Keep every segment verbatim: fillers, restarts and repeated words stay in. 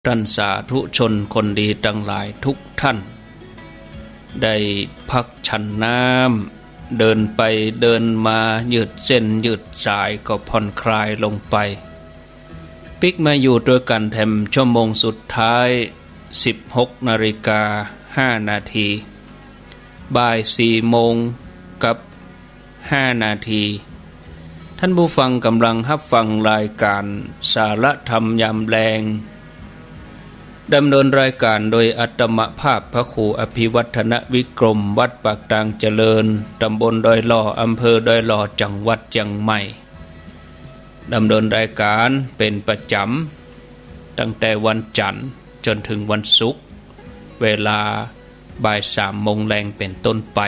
ท่านสาธุชนคนดีตังหลายทุกท่าน ได้พักฉันน้ำ เดินไปเดินมา ยืดเส้นยืดสายก็ผ่อนคลายลงไป ปิ๊กมาอยู่ตวยกั๋นแถมชั่วโมงสุดท้าย สิบหกนาฬิกาห้านาที บ่ายสี่โมงกับห้านาที ท่านผู้ฟังก่ำลังฮับฟังรายก๋านสาระธรรมยามแลง ดำเนินรายก๋านโดยอาตมาภาพพระครูอภิวัฒนวิกรม วัดปากตางเจริญ ตำบลดอยหล่อ อำเภอดอยหล่อ จังหวัดเจียงใหม่ ดำเนินรายก๋านเป๋นประจ๋ำ ตั้งแต่วันจั๋นทร์จ๋นเถิงวันศุกร์ เวลาบ่ายสามโมงแลงเป๋นต้นไป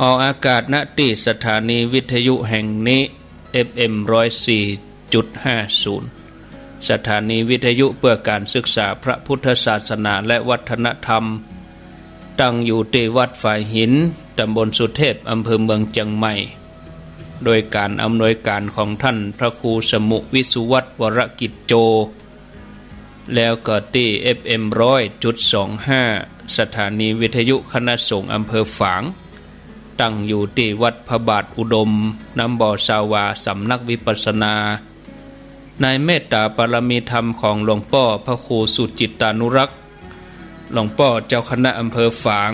ออกอากาศ ณ ตี้สถานีวิทยุแห่งนี้ เอฟเอ็ม ร้อยสี่จุดห้าศูนย์ สถานีวิทยุเพื่อก๋านศึกษาพระพุทธศาสนาและวัฒนธรรม ตั้งอยู่ตี้วัดฝายหิน ตำบลสุเทพ อำเภอเมืองเจียงใหม่ โดยก๋านอำนวยก๋านของท่านพระครูสมุห์ วิสุวัฒน์ วรกิจโจ แล้วก็ตี้ เอฟเอ็ม ร้อยจุดสองห้า สถานีวิทยุคณะสงฆ์อำเภอฝาง ตั้งอยู่ตี้วัดพระบาทอุดม น้ำบ่อซาวา สำนักวิปัสสนา ในเมตตาปารมีธรรมของหลวงป้อพระครูสุจิตตานุรักษ์ หลวงป้อเจ้าคณะอำเภอฝาง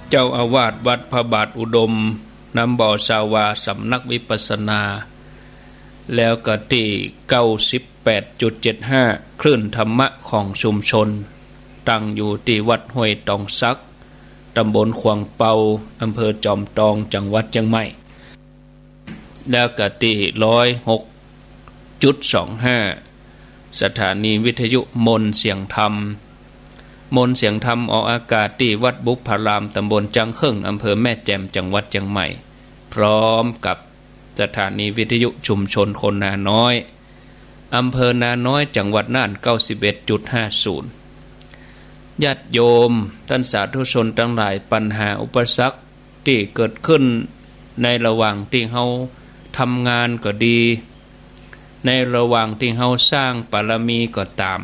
เจ้าอาวาสวัดพระบาทอุดม น้ำบ่อซาวา สำนักวิปัสสนา แล้วก็ตี้ เก้าสิบแปดจุดเจ็ดห้า คลื่นธรรมะของชุมชน ตั้งอยู่ตี้วัดห้วยตองสัก ตำบลขวางเปา อำเภอจอมตอง จังหวัดเจียงใหม่ แล้วก็ตี้ ร้อยหกจุดสองห้า สถานีวิทยุมนต์เสียงธรรม มนต์เสียงธรรมออกอากาศตี้วัดบุพพาราม ตำบลจังเคิ่ง อำเภอแม่แจ่ม จังหวัดเจียงใหม่ พร้อมกับสถานีวิทยุชุมชนคนนาน้อย อำเภอนาน้อย จังหวัดน่าน เก้าสิบเอ็ดจุดห้าศูนย์ ญาติโยมต้านสาธุชนตังหลาย ปัญหาอุปสรรคตี้เกิดขึ้นในระหว่างตี้เฮาทำงานก็ดี ในระหว่างตี้เฮาสร้างปารมีก็ต๋าม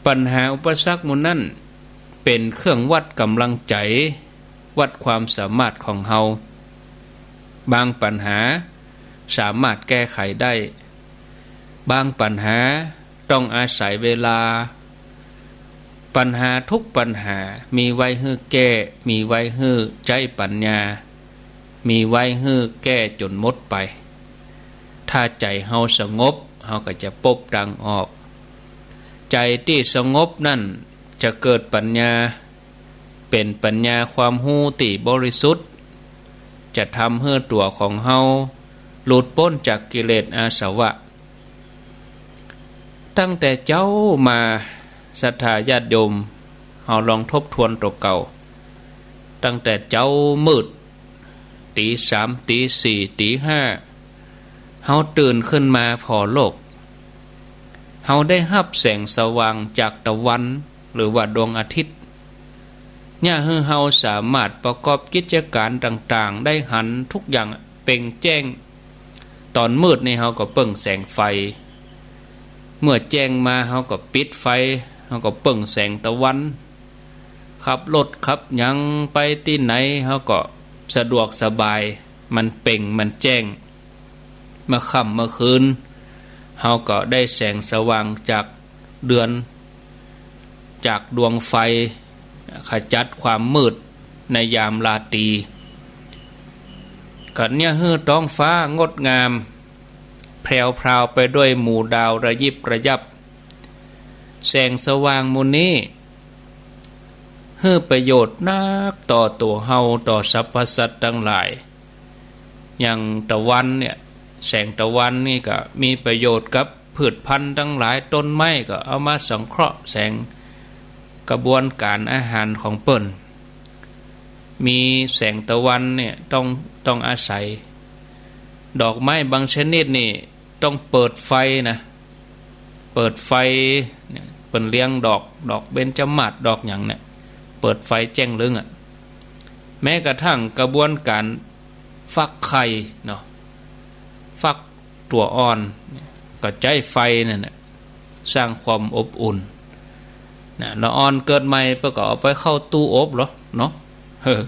ปัญหาอุปสรรคหมู่นั้นเป๋นเครื่องวัดก๋ำลังใจ๋ วัดความสามารถของเฮา บางปัญหาสามารถแก้ไขได้ บางปัญหาต้องอาศัยเวลา ปัญหาทุกปัญหามีไว้หื้อแก้ มีไว้หื้อใจ๊ปัญญา มีไว้หื้อแก้จ๋นหมดไป ถ้าใจ๋เฮาสงบ เฮาก็จะปบตางออก ใจ๋ตี้สงบนั้นจะเกิดปัญญา เป๋นปัญญาความฮู้ตี้บริสุทธิ์ จะทำหื้อตั๋วของเฮาหลุดป๊นจากกิเลสอาสวะ ตั้งแต่เจ๊ามา ศรัทธาญาติโยม เฮาลองทบทวนตั๋วเก่า ตั้งแต่เจ๊ามืด ตี๋สาม ตี๋สี่ ตี๋ห้า เฮาตื่นขึ้นมาผ่อโลก เฮาได้ฮับแสงสว่างจากตะวัน หรือว่าดวงอาทิตย์ เยียะหื้อเฮาสามารถประกอบกิจก๋านต่างๆ ได้หันทุกอย่างเป่งแจ้ง ต๋อนมืดนี่เฮาก็เปิงแสงไฟ เมื่อแจ้งมาเฮาก็ปิดไฟ เฮาก็เปิงแสงตะวัน ขับรถขับหยังไปตี้ไหนเฮาก็สะดวกสบาย มันเป่งมันแจ้ง เมื่อค่ำเมื่อคืน เฮาก็ได้แสงสว่างจากเดือน จากดวงไฟ ขจัดความมืดในยามราตรี ก็เยียะหื้อท้องฟ้างดงาม แผววพราวไปด้วยหมู่ดาวระยิบระยับ แสงสว่างหมู่นี้ หื้อประโยชน์นักต่อตั๋วเฮา ต่อสรรพสัตว์ตังหลาย อย่างตะวันเนี่ย แสงตะวันนี่ก็มีประโยชน์กับพืชพันธุ์ตังหลาย ต้นไม้ก็เอามาสังเคราะห์แสง กระบวนก๋านอาหารของเปิ้น มีแสงตะวันเนี่ยต้อง ต้องอาศัย ดอกไม้บางชนิดนี่ต้องเปิดไฟนะ เปิดไฟเนี่ย เปิ้นเลี้ยงดอก ดอกเบญจมาศ ดอกหยังเนี่ย เปิดไฟแจ้งลึ้งอะ แม้กระทั่งกระบวนก๋านฟักไข่เนาะ ฟักตั๋วอ่อนเนี่ย ก็ใจ๊ไฟนั่นแหละ สร้างความอบอุ่นนะ ละอ่อนเกิดใหม่เปิ้นก็เอาไปเข้าตู้อบเหรอเนาะ เออ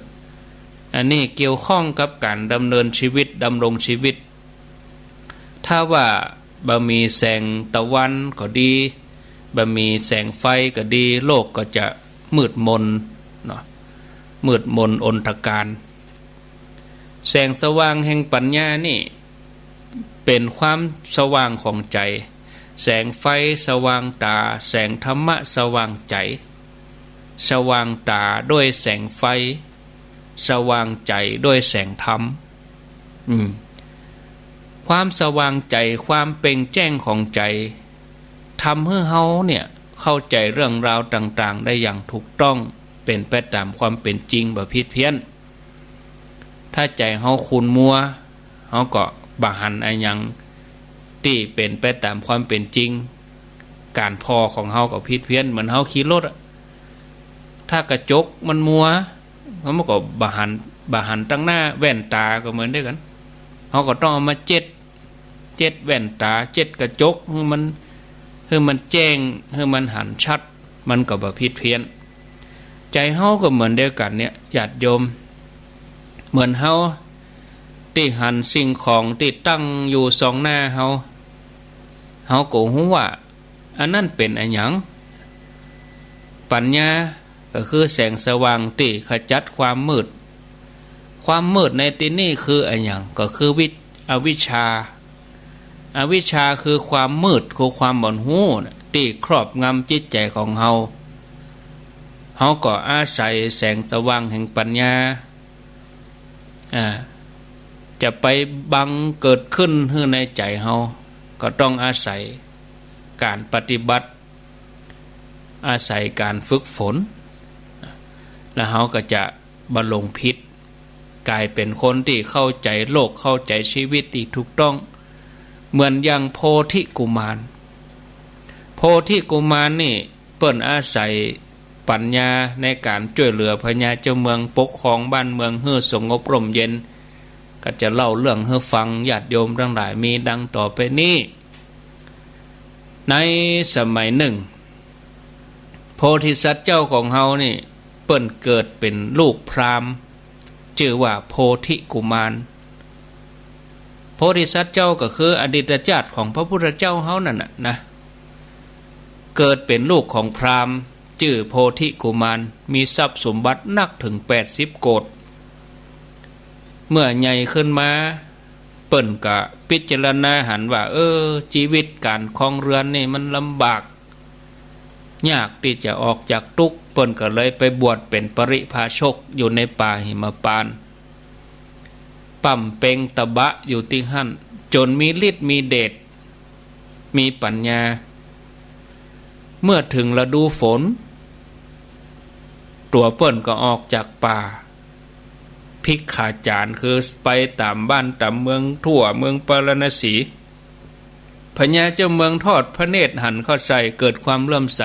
อันนี้เกี่ยวข้องกับก๋านดำเนินชีวิต ดำรงชีวิต ถ้าว่าบ่มีแสงตะวันก็ดี บ่มีแสงไฟก็ดี โลกก็จะมืดมนเนาะ มืดมนอนธการ แสงสว่างแห่งปัญญานี่ เป๋นความสว่างของใจ๋ แสงไฟสว่างต๋า แสงธรรมะสว่างใจ๋ สว่างต๋าด้วยแสงไฟ สว่างใจ๋ด้วยแสงธรรม อืม ความสว่างใจ๋ ความเป่งแจ้งของใจ๋ ทำหื้อเฮาเนี่ยเข้าใจ๋เรื่องราวต่างๆ ได้อย่างถูกต้อง เป๋นไปต๋ามความเป๋นจริง บ่ผิดเพี้ยน ถ้าใจ๋เฮาขุ่นมัว เฮาก็บ่หันอะหยังตี้เป๋นไปต๋ามความเป๋นจริง ก๋านผ่อของเฮาก็ผิดเพี้ยน เหมือนเฮาขี่รถอะ ถ้ากระจกมันมัว เฮาก็บ่หัน บ่หันตังหน้า แว่นต๋าก็เหมือนเดียวกั๋น เฮาก็ต้องเอามาเจ็ด เจ็ดแว่นต๋า เจ็ดกระจก หื้อมัน หื้อมันแจ้ง หื้อมันหันชัด มันก็บ่ผิดเพี้ยน ใจ๋เฮาก็เหมือนเดียวกั๋นเนี่ย ญาติโยม เหมือนเฮาตี้หันสิ่งของตี้ตั้งอยู่ส่องหน้าเฮา เฮาก็ฮู้ว่า อันนั้นเป๋นอะหยัง ปัญญาก็คือแสงสว่างตี้ขจัดความมืด ความมืดในตี้นี่คืออะหยัง ก็คือวิ อวิชชา อวิชชาคือความมืด คือความบ่ฮู้น่ะ ตี้ครอบงำจิตใจ๋ของเฮา เฮาก็อาศัยแสงสว่างแห่งปัญญา อ่า จะไปบังเกิดขึ้นหื้อในใจ๋เฮา ก็ต้องอาศัยก๋านปฏิบัติ อาศัยก๋านฝึกฝน แล้วเฮาก็จะบ่หลงผิด ก๋ายเป๋นคนตี้เข้าใจ๋โลก เข้าใจ๋ชีวิตตี้ถูกต้อง เหมือนอย่างโพธิกุมาร โพธิกุมารนี่ เปิ้นอาศัยปัญญาในก๋านจ้วยเหลือพญาเจ้าเมือง ปกครองบ้านเมืองหื้อสงบร่มเย็น ก็จะเล่าเรื่องหื้อฟัง ญาติโยมตังหลาย มีดังต่อไปนี้ ในสมัยนึ่ง โพธิสัตว์เจ้าของเฮานี่ เปิ้นเกิดเป๋นลูกพราหมณ์ จื้อว่าโพธิกุมาร โพธิสัตว์เจ้าก็คืออดีตชาติของพระพุทธเจ้าเฮานั่นน่ะนะ เกิดเป๋นลูกของพราหมณ์ จื้อโพธิกุมาร มีทรัพย์สมบัตินักเถิงแปดสิบโกฏ เมื่อใหญ่ขึ้นมา เปิ้นก็พิจารณาหันว่า เออ จีวิตก๋านครองเฮือนนี่มันลำบาก ยากตี้จะออกจากตุ๊กข์ เปิ้นก็เลยไปบวชเป๋นปริพาชกอยู่ในป่าหิมพานต์ บำเพ็งตบะอยู่ตี้หั้น จ๋นมีฤทธิ์มีเดช มีปัญญา เมื่อเถิงฤดูฝน ตั๋วเปิ้นก็ออกจากป่า ภิกขาจารย์ คือไปต๋ามบ้านต๋ามเมืองทั่วเมืองปาราณสี พญาเจ้าเมืองทอดพระเนตรหันเข้าใส่ เกิดความเลื่อมใส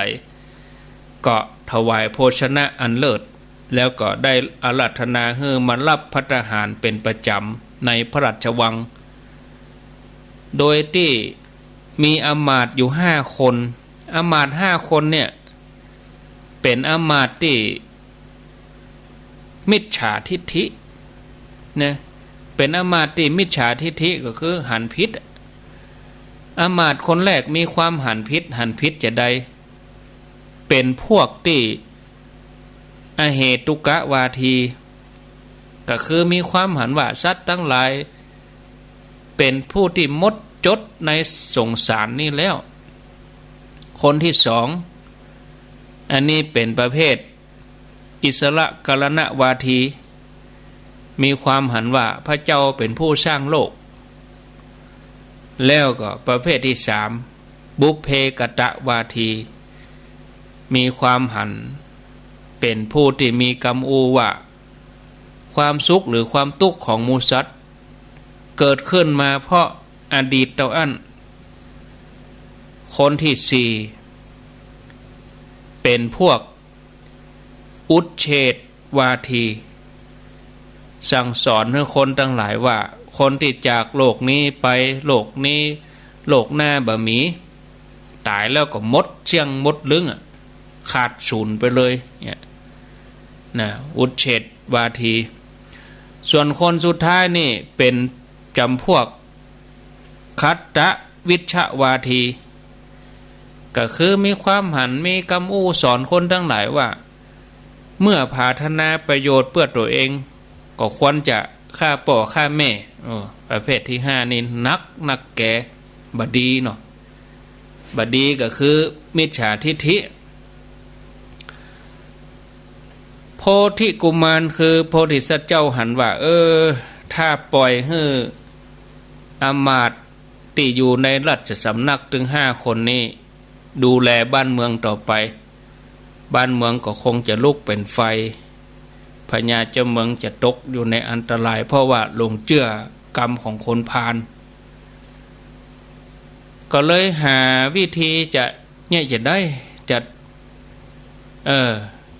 ก็ถวายโภชนะอันเลิศ แล้วก็ได้อาราธนาหื้อมารับภัตตาหารเป๋นประจ๋ำในพระราชวัง โดยตี้มีอำมาตย์อยู่ห้าคน อำมาตย์ห้าคนเนี่ย เป๋นอำมาตย์ตี้มิจฉาทิฏฐินะ เป๋นอำมาตย์ตี้มิจฉาทิฏฐิ ก็คือหันผิด อำมาตย์คนแรกมีความหันผิด หันผิดจาใด เป๋นพวกตี้อเหตุกวาที ก็คือมีความหันว่าสัตว์ตังหลาย เป๋นผู้ตี้หมดจดในสงสารนี้แล้ว คนตี้สอง อันนี้เป๋นประเภทอิสรกรณวาที มีความหันว่าพระเจ้าเป๋นผู้สร้างโลก แล้วก็ประเภทตี้สาม บุพเพกตวาที มีความหันเป๋นผู้ตี้มีกำอู้ว่า ความสุขหรือความตุ๊กข์ของหมู่สัตว์ เกิดขึ้นมาเพราะอดีตเต้าอั้น คนตี้สี่ เป๋นพวกอุชเฉทวาที สั่งสอนหื้อคนตังหลายว่า คนตี้จากโลกนี้ไป โลกนี้ โลกหน้าบ่มี ต๋ายแล้วก็หมดเสี้ยงหมดลึงอะ ขาดสูญไปเลยเนี่ยนะ อุชเฉทวาที ส่วนคนสุดท้ายนี่เป๋นจ๋ำพวก ขัตตวิชชวาที ก็คือมีความหัน มีกำอู้สอนคนตังหลายว่า เมื่อปรารถนาประโยชน์เปื้อตั๋วเอง ก็ควรจะฆ่าป้อฆ่าแม่ เออ ประเภทตี้ห้านี่หนักนักแก่ บ่ดีเนาะ บ่ดีก็คือมิจฉาทิฏฐิ โพธิกุมารคือโพธิสัตว์เจ้าหันว่า เออ ถ้าป่อยหื้ออำมาตย์ตี้อยู่ในราชสำนักตึงห้าคนนี้ ดูแลบ้านเมืองต่อไป บ้านเมืองก็คงจะลุกเป๋นไฟ พญาเจ้าเมืองจะตกอยู่ในอันตราย เพราะว่าหลงเจื้อกรรมของคนพาล ก็เลยหาวิธีจะ เนี่ย จะได้ จะ เออ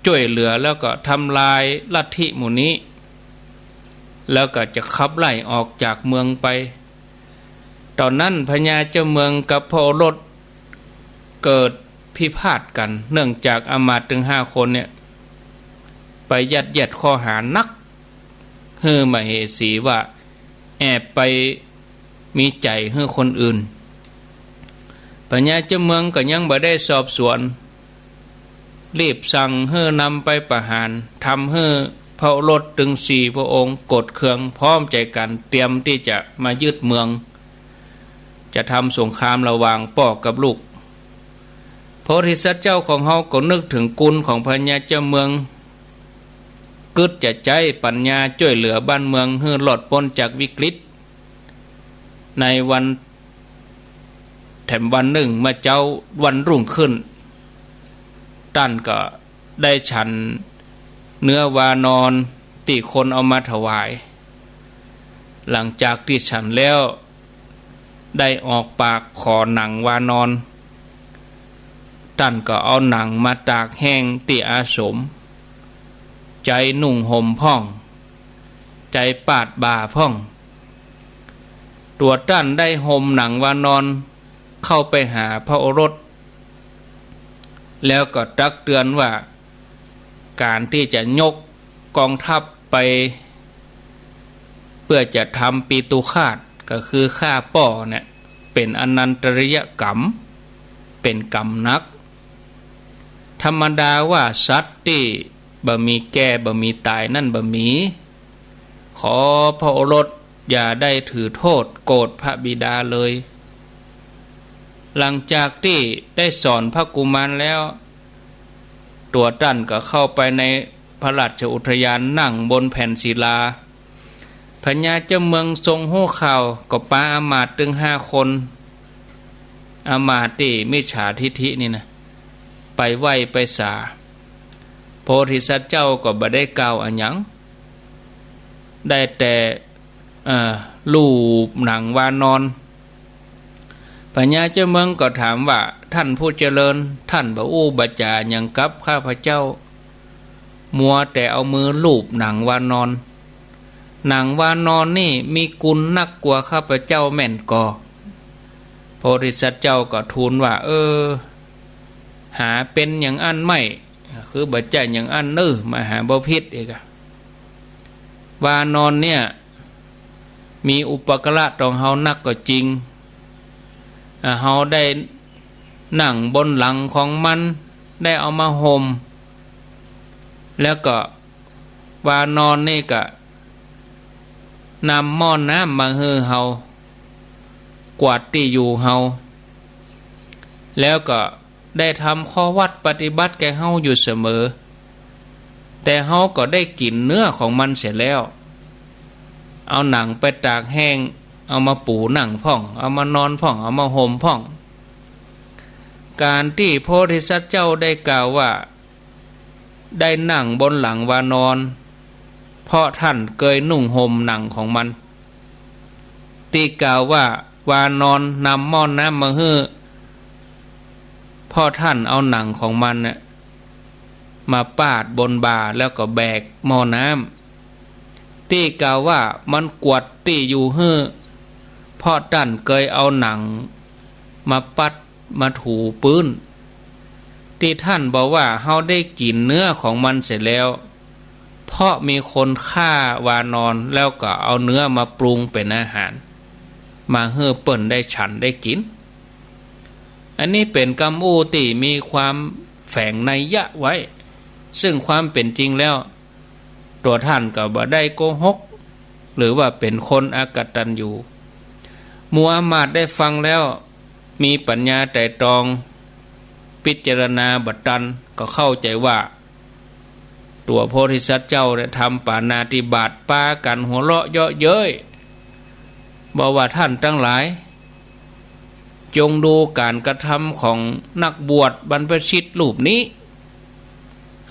จ้วยเหลือแล้วก็ทำลายลัทธิหมู่นี้ แล้วก็จะขับไล่ออกจากเมืองไป ต๋อนนั้นพญาเจ้าเมืองกับพระโอรสเกิดพิพาทกั๋น เนื่องจากอำมาตย์ตึงห้าคนเนี่ย ไปยัดเยียดข้อหาหนัก หื้อมเหสีว่าแอบไปมีใจ๋หื้อคนอื่น พญาเจ้าเมืองก็ยังบ่ได้สอบสวน รีบสั่งหื้อนำไปประหาร ทำหื้อพระโอรสตึงสี่พระองค์โกรธเคือง พร้อมใจ๋กั๋นเตรียมตี้จะมายึดเมือง จะทำสงครามระหว่างป้อกับลูก โพธิสัตว์เจ้าของเฮาก็นึกเถิงกุณของพญาเจ้าเมือง กึ๊ดจะใจ๊ปัญญาจ้วยเหลือบ้านเมืองหื้อรอดป๊นจากวิกฤต ในวัน แถมวันนึ่งเมื่อเจ๊าวันรุ่งขึ้น ต้านก็ได้ฉันเนื้อวานรตี้คนเอามาถวาย หลังจากตี้ฉันแล้ว ได้ออกปากขอหนังวานร ต้านก็เอาหนังมาตากแห้งตี้อาสม ใจ๊นุ่งห่มพ่อง ใจ๊ปาดบ่าพ่อง ตั๋วต้านได้ห่มหนังวานรเข้าไปหาพระโอรส แล้วก็ตักเตือนว่า ก๋านตี้จะยกกองทัพไป เปื้อจะทำปิตุฆาต ก็คือฆ่าป้อเนี่ย เป๋นอนันตริยกรรม เป๋นกรรมหนัก ธรรมดาว่าสัตว์ตี้บ่มีแก่บ่มีต๋ายนั้นบ่มี ขอพระโอรสอย่าได้ถือโต้ษโกรธพระบิดาเลย หลังจากตี้ได้สอนพระกุมารแล้ว ตั๋วต้านก็เข้าไปในพระราชอุทยาน นั่งบนแผ่นศิลา พญาเจ้าเมืองทรงฮู้ข่าวก็ปาอำมาตย์ตึงห้าคน อำมาตย์ตี้มิจฉาทิฏฐินี่นะ ไปไหว้ไปสา โพธิสัตว์เจ้าก็บ่ได้กล่าวอะหยัง ได้แต่ เอ่อ ลูบหนังวานร พญาเจ้าเมืองก็ถามว่า ท่านผู้เจริญ ท่านบ่อู้บ่จ๋าหยังกับข้าพเจ้า มัวแต่เอามือลูบหนังวานร หนังวานรนี่มีกุณนักกว่าข้าพเจ้าแม่นก่อ โพธิสัตว์เจ้าก็ทูลว่า เออ หาเป๋นอย่างอั้นไม่ คือบ่ใจ้อย่างอั้นเน่อ มหาบพิตรอีกอะ วานรเนี่ย มีอุปการะต่อเฮานักก็จริง อ่า เฮาได้นั่งบนหลังของมัน ได้เอามาห่ม แล้วก็วานรนี่ก็นำหม้อน้ำมาหื้อเฮา กวาดตี้อยู่เฮา แล้วก็ ได้ทำข้อวัดปฏิบัติแก่เฮาอยู่เสมอ แต่เฮาก็ได้กิ๋นเนื้อของมันเสียแล้ว เอาหนังไปตากแห้ง เอามาปูนั่งพ่อง เอามานอนพ่อง เอามาห่มพ่อง ก๋านตี้โพธิสัตว์เจ้าได้กล่าวว่า ได้นั่งบนหลังวานร เพราะต้านเกยนุ่งห่มหนังของมัน ตี้กล่าวว่าวานรนำหม้อน้ำมาหื้อ เพราะต้านเอาหนังของมันน่ะ มาปาดบนบ่าแล้วก็แบกหม้อน้ำ ตี้กล่าวว่ามันกวาดตี้อยู่หื้อ เพราะต้านเกยเอาหนัง มาปัดมาถูปื๊น ตี้ท่านบอกว่าเฮาได้กิ๋นเนื้อของมันเสียแล้ว เพราะมีคนฆ่าวานอนแล้วก็เอาเนื้อมาปรุงเป๋นอาหาร มาหื้อเปิ้นได้ฉันได้กิ๋น อันนี้เป๋นกำอู้ตี้มีความแฝงนัยยะไว้ ซึ่งความเป๋นจริงแล้ว ตั๋วท่านก็บ่ได้โกหก หรือว่าเป๋นคนอกตัญญู หมู่อำมาตย์ได้ฟังแล้ว มีปัญญาไตร่ตรอง พิจารณาบ่ตัน ก็เข้าใจ๋ว่า ตั๋วโพธิสัตว์เจ้าเนี่ยทำปาณาติบาต ปากั๋นหัวเราะเยาะเย้ย บอกว่า ท่านตังหลาย จงดูก๋านกระทำของนักบวชบรรพชิตรูปนี้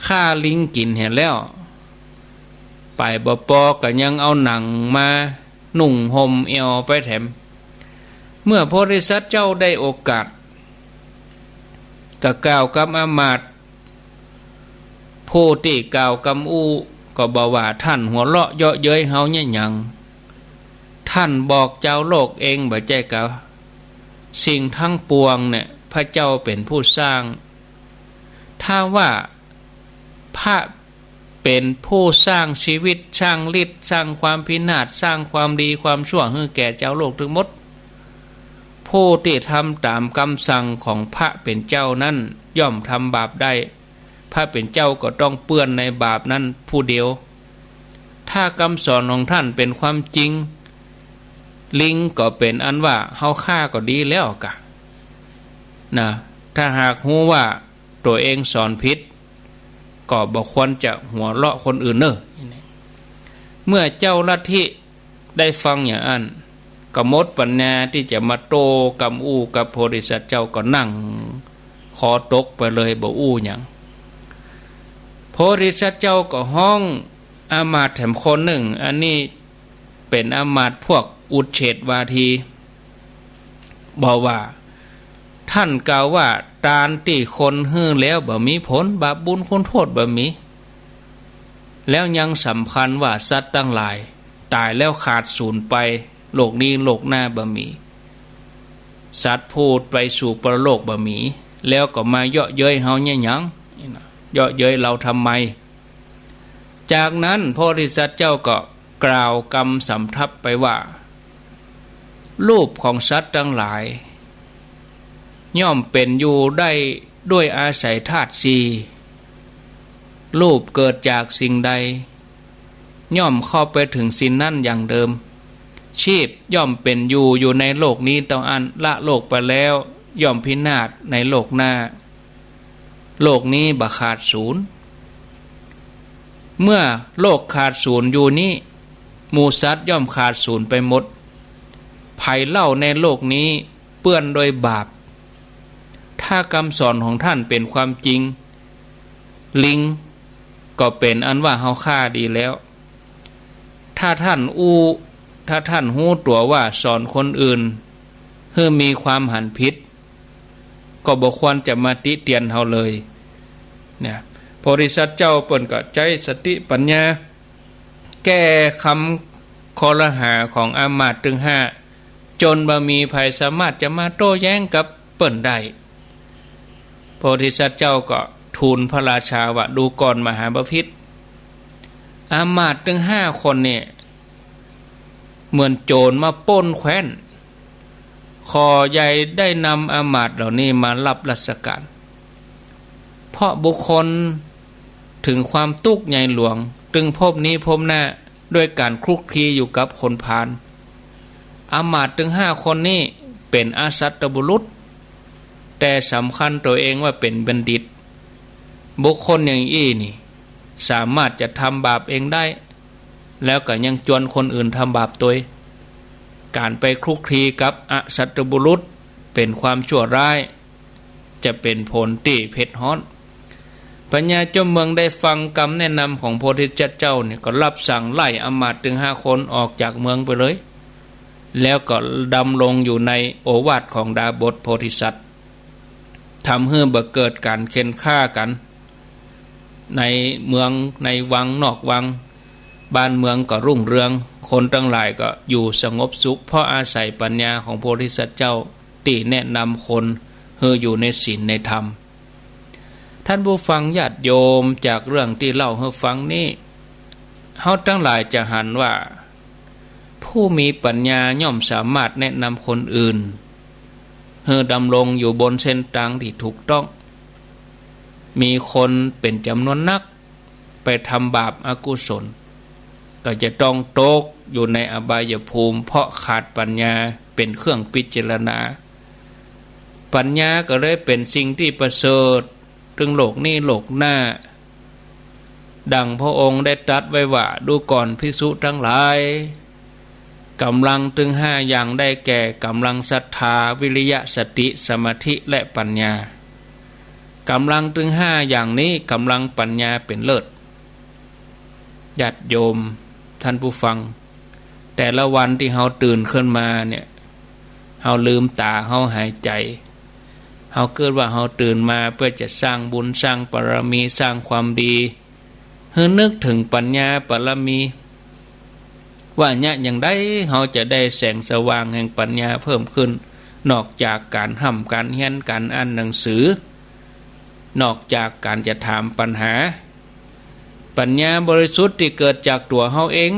ฆ่าลิงกิ๋นเหียแล้ว ไปบ่ปอก็ยังเอาหนังมานุ่งห่มแอ่วไปแถม เมื่อโพธิสัตว์เจ้าได้โอกาส ก็กล่าวกับอำมาตย์ ผู้ตี้กล่าวกำอู้ก็บอกว่า ท่านหัวเราะเยาะเย้ยเฮาเยียะหยัง ท่านบอกจาวโลกเองบ่ใจ้กา สิ่งทั้งปวงเนี่ยพระเจ้าเป๋นผู้สร้าง ถ้าว่าพระเป๋นผู้สร้างชีวิต สร้างฤทธิ์ สร้างความพินาศ สร้างความดีความชั่วหื้อแก่จาวโลกตึงหมด ผู้ตี้ทำต๋ามกำสั่งของพระเป๋นเจ้านั้นย่อมทำบาปได้ พระเป๋นเจ้าก็ต้องเปื้อนในบาปนั้นผู้เดียว ถ้ากำสอนของท่านเป๋นความจริง ลิงก็เป๋นอันว่าเฮาฆ่าก็ดีแล้วกา นะ ถ้าหากฮู้ว่าตั๋วเองสอนผิด ก็บ่ควรจะหัวเราะคนอื่นเน่อ เมื่อเจ้าลัทธิได้ฟังอย่างอั้น ก็หมดปัญญาตี้จะมาโต้กำอู้กับโพธิสัตว์เจ้า ก็นั่งคอตกไปเลย บ่อู้หยัง โพธิสัตว์เจ้าก็ฮ้องอำมาตย์แถมคนนึ่ง อันนี้เป๋นอำมาตย์พวกอุชเฉทวาที บอกว่า ท่านกล่าวว่า ตานตี้คนหื้อแล้วบ่มีผล บาปบุญคุณโทษบ่มี แล้วยังสำคัญว่าสัตว์ตังหลายต๋ายแล้วขาดสูญไป โลกนี้โลกหน้าบ่มี สัตว์ผู้ไปสู่ปรโลกบ่มี แล้วก็มาเยาะเย้ยเฮาเยียะหยัง เยาะเย้ยเฮาทำไม จากนั้นโพธิสัตว์เจ้าก็กล่าวกำสำทับไปว่า รูปของสัตว์ตังหลาย ย่อมเป๋นอยู่ได้ด้วยอาศัยธาตุสี่ รูปเกิดจากสิ่งใด ย่อมเข้าไปถึงสิ่งนั้นอย่างเดิม ชีพย่อมเป๋นอยู่อยู่ในโลกนี้เต้าอั้น ละโลกไปแล้วย่อมพินาศในโลกหน้า โลกนี้บ่ขาดสูญ เมื่อโลกขาดสูญอยู่นี้ หมู่สัตว์ย่อมขาดสูญไปหมด ใผเล่าในโลกนี้เปื้อนด้วยบาป ถ้ากำสอนของท่านเป๋นความจริง ลิงก็เป๋นอันว่าเฮาฆ่าดีแล้ว ถ้าท่านอู้ ถ้าท่านฮู้ตั๋วว่าสอนคนอื่นหื้อมีความหันผิด ก็บ่ควรจะมาติเตียนเฮาเลย เนี่ย โพธิสัตว์เจ้าเปิ้นก็ใจ๊สติปัญญา แก้กำคอรหาของอำมาตย์ตึงห้า จ๋นบ่มีใผสามารถจะมาโต้แย้งกับเปิ้นได้ โพธิสัตว์เจ้าก็ทูลพระราชาว่า ดูก่อนมหาบพิตร อำมาตย์ตึงห้าคนเนี่ย เหมือนโจรมาปล้นแคว้น ขอใหญ่ได้นำอำมาตย์เหล่านี้มารับราชการ เพราะบุคคลถึงความตุ๊กข์ใหญ่หลวง ตึงภพนี้ภพหน้า ด้วยก๋านคลุกคลีอยู่กับคนพาล อำมาตย์ตึงห้าคนนี้เป๋นอสัตบุรุษ แต่สำคัญตั๋วเองว่าเป๋นบัณฑิต บุคคลอย่างอี้นี่ สามารถจะทำบาปเองได้ แล้วก็ยังจวนคนอื่นทำบาปตวย ก๋านไปคลุกคลีกับอสัตบุรุษ เป๋นความชั่วร้าย จะเป๋นผลตี้เผ็ดฮ้อน พญาจอมเมืองได้ฟังกำแนะนำของโพธิสัตว์เจ้าเนี่ย ก็รับสั่งไล่อำมาตย์ตึงห้าคนออกจากเมืองไปเลย แล้วก็ดำรงอยู่ในโอวาทของดาบสโพธิสัตว์ ทำหื้อบ่เกิดก๋านเข่นฆ่ากั๋น ในเมืองในวังนอกวัง บ้านเมืองก็รุ่งเรือง คนตังหลายก็อยู่สงบสุข เพราะอาศัยปัญญาของโพธิสัตว์เจ้า ตี้แนะนำคนหื้ออยู่ในศีลในธรรม ท่านผู้ฟังญาติโยม จากเรื่องตี้เล่าหื้อฟังนี้ เฮาตังหลายจะหันว่า ผู้มีปัญญาย่อมสามารถแนะนำคนอื่น หื้อดำรงอยู่บนเส้นตางตี้ถูกต้อง มีคนเป๋นจ๋ำนวนนัก ไปทำบาปอกุศล ก็จะต้องตกอยู่ในอบายภูมิ เพราะขาดปัญญาเป๋นเครื่องพิจารณา ปัญญาก็เลยเป๋นสิ่งตี้ประเสริฐ ตึงโลกนี้โลกหน้า ดังพระองค์ได้ตรัสไว้ว่า ดูก่อนภิกษุตังหลาย ก๋ำลังตึงห้าอย่างได้แก่ ก๋ำลังศรัทธา วิริยะ สติ สมาธิ และปัญญา ก๋ำลังตึงห้าอย่างนี้ ก๋ำลังปัญญาเป๋นเลิศ ญาติโยม ท่านผู้ฟัง แต่ละวันตี้เฮาตื่นขึ้นมาเนี่ย เฮาลืมต๋า เฮาหายใจ๋ เฮาเกิดว่าเฮาตื่นมาเปื้อจะสร้างบุญ สร้างบารมี สร้างความดี หื้อนึกเถิงปัญญาบารมี ว่าเยียะอย่างใดเฮาจะได้แสงสว่างแห่งปัญญาเพิ่มขึ้น นอกจากก๋านฮ่ำก๋านเฮียน ก๋านอ่านหนังสือ นอกจากก๋านจะถามปัญหา ปัญญาบริสุทธิ์ตี้เกิดจากตั๋วเฮาเอง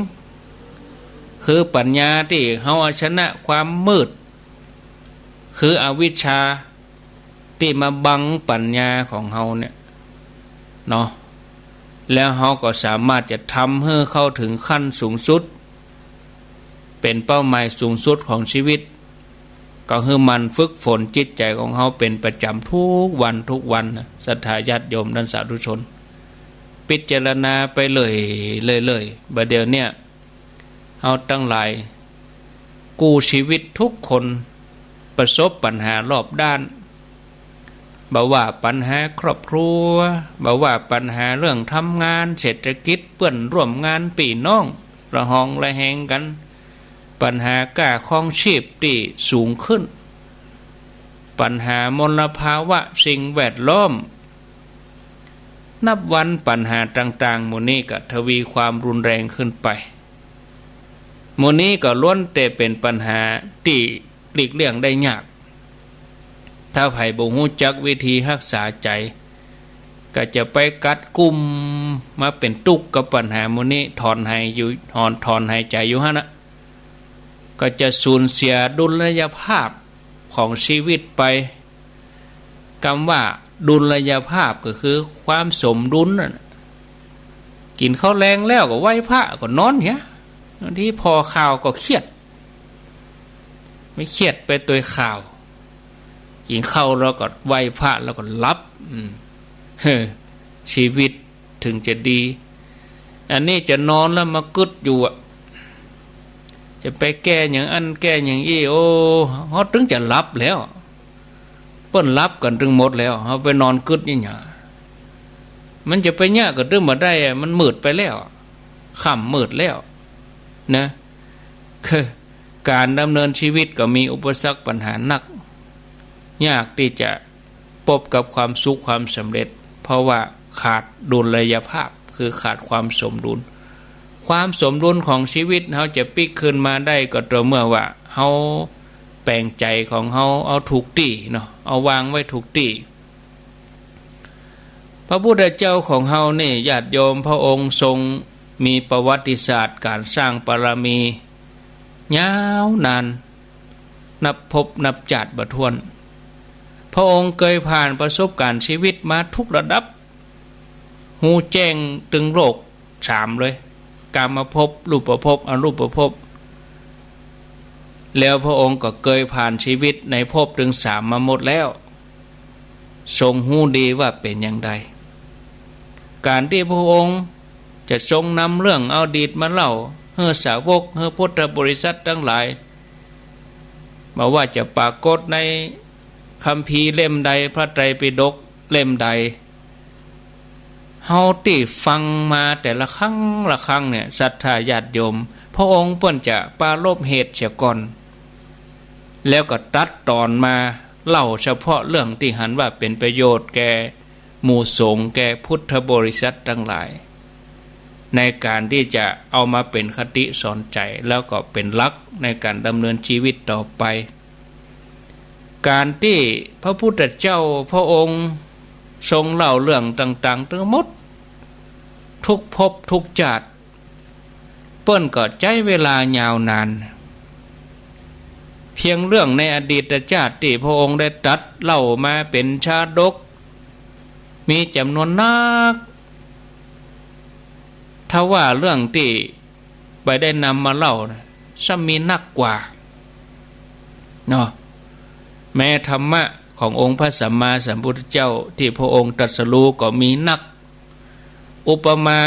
คือปัญญาตี้เฮาเอาชนะความมืด คืออวิชชา ตี้มาบังปัญญาของเฮาเนี่ย เนาะ แล้วเฮาก็สามารถจะทำหื้อเข้าเถิงขั้นสูงสุด เป๋นเป้าหมายสูงสุดของชีวิต ก็หื้อหมั่นฝึกฝนจิตใจ๋ของเฮาเป๋นประจ๋ำทุกวันทุกวันนะ ศรัทธาญาติโยมท่านสาธุชน พิจารณาไปเรื่อยๆๆ บ่าเดี่ยวเนี่ย เฮาตังหลาย กู้ชีวิตทุกคน ประสบปัญหารอบด้าน บ่ว่าปัญหาครอบครัว บ่ว่าปัญหาเรื่องทำงาน เศรษฐกิจ เปื้อนร่วมงาน ปี้น้อง ระหองระแหงกั๋น ปัญหาก้าครองชีพตี้สูงขึ้น ปัญหามลภาวะสิ่งแวดล้อม นับวันปัญหาต่างๆ หมู่นี้ก็ทวีความรุนแรงขึ้นไป หมู่นี้ก็ล้วนแต่เป๋นปัญหาตี้หลีกเลี่ยงได้ยาก ถ้าใผบ่ฮู้จักวิธีฮักษาใจ๋ ก็จะไปกัดกุมมาเป๋นตุ๊กข์กับปัญหาหมู่นี้ ถอนหายอยู่ ถอน ถอนหายใจ๋อยู่หั้นนะ ก็จะสูญเสียดุลยภาพของชีวิตไป กำว่าดุลยภาพก็คือความสมดุลนั่นน่ะ กิ๋นข้าวแลงแล้วก็ไหว้พระก็นอนเหีย บางทีผ่อข่าวก็เครียด ไม่เครียดไปตวยข่าว กิ๋นข้าวแล้วก็ไหว้พระแล้วก็หลับ อืม เฮ้อ ชีวิต เถิงจะดี อันนี้จะนอนแล้วมากึ๊ดอยู่อะ จะไปแก้อย่างอั้นแก้อย่างอี้ โอ้ เฮาตึงจะหลับแล้ว เปิ้นหลับกั๋นตึงหมดแล้ว เฮาไปนอนกึ๊ดอย่างเนี้ย มันจะไปเยียะก็ตึงบ่ได้อะ มันมืดไปแล้ว ค่ำมืดแล้ว นะ คือ ก๋านดำเนินชีวิตก็มีอุปสรรคปัญหานัก ยากตี้จะ ปบกับความสุขความสำเร็จ เพราะว่าขาดดุลยภาพ คือขาดความสมดุล ความสมดุลของชีวิตเฮาจะปิ๊กคืนมาได้ก็ต่อเมื่อว่าเฮาแป๋งใจ๋ของเฮาเอาถูกตี้เนาะ เอาวางไว้ถูกตี้ พระพุทธเจ้าของเฮานี่ ญาติโยม พระองค์ทรงมีประวัติศาสตร์ก๋านสร้างบารมียาวนาน นับภพนับจาติบ่ถ้วน พระองค์เกยผ่านประสบก๋ารณ์ชีวิตมาทุกระดับ ฮู้แจ้งตึงโลกสามเลย กามภพ รูปภพ อรูปภพ แล้วพระองค์ก็เกยผ่านชีวิตในภพตึงสามมาหมดแล้ว ทรงฮู้ดีว่าเป๋นอย่างใด ก๋านตี้พระองค์จะทรงนำเรื่องอดีตมาเล่าหื้อสาวก หื้อพุทธบริษัทตังหลาย บ่ว่าจะปรากฏในคัมภีร์เล่มใด พระไตรปิฎกเล่มใด เฮาตี้ฟังมาแต่ละครั้งละครั้งเนี่ย ศรัทธาญาติโยม พระองค์เปิ้นจะปรารภเหตุเสียก่อน แล้วก็ตัดต๋อนมาเล่าเฉพาะเรื่องตี้หันว่าเป๋นประโยชน์แก่หมู่สงฆ์ แก่พุทธบริษัทตังหลาย ในก๋านตี้จะเอามาเป๋นคติสอนใจ๋ แล้วก็เป๋นหลักในก๋านดำเนินชีวิตต่อไป ก๋านตี้พระพุทธเจ้าพระองค์ทรงเล่าเรื่องต่างๆ ตึงหมด ทุกภพทุกจาติ เปิ้นก็ใจ๊เวลายาวนาน เพียงเรื่องในอดีตจาติตี้พระองค์ได้ตรัสเล่ามาเป๋นชาดก มีจ๋ำนวนนัก ถ้าว่าเรื่องตี้บ่ได้นำมาเล่านะ ซ้ำมีนักกว่า เนาะ แม้ธรรมะขององค์พระสัมมาสัมพุทธเจ้าตี้พระองค์ตรัสรู้ก็มีนัก อุปมา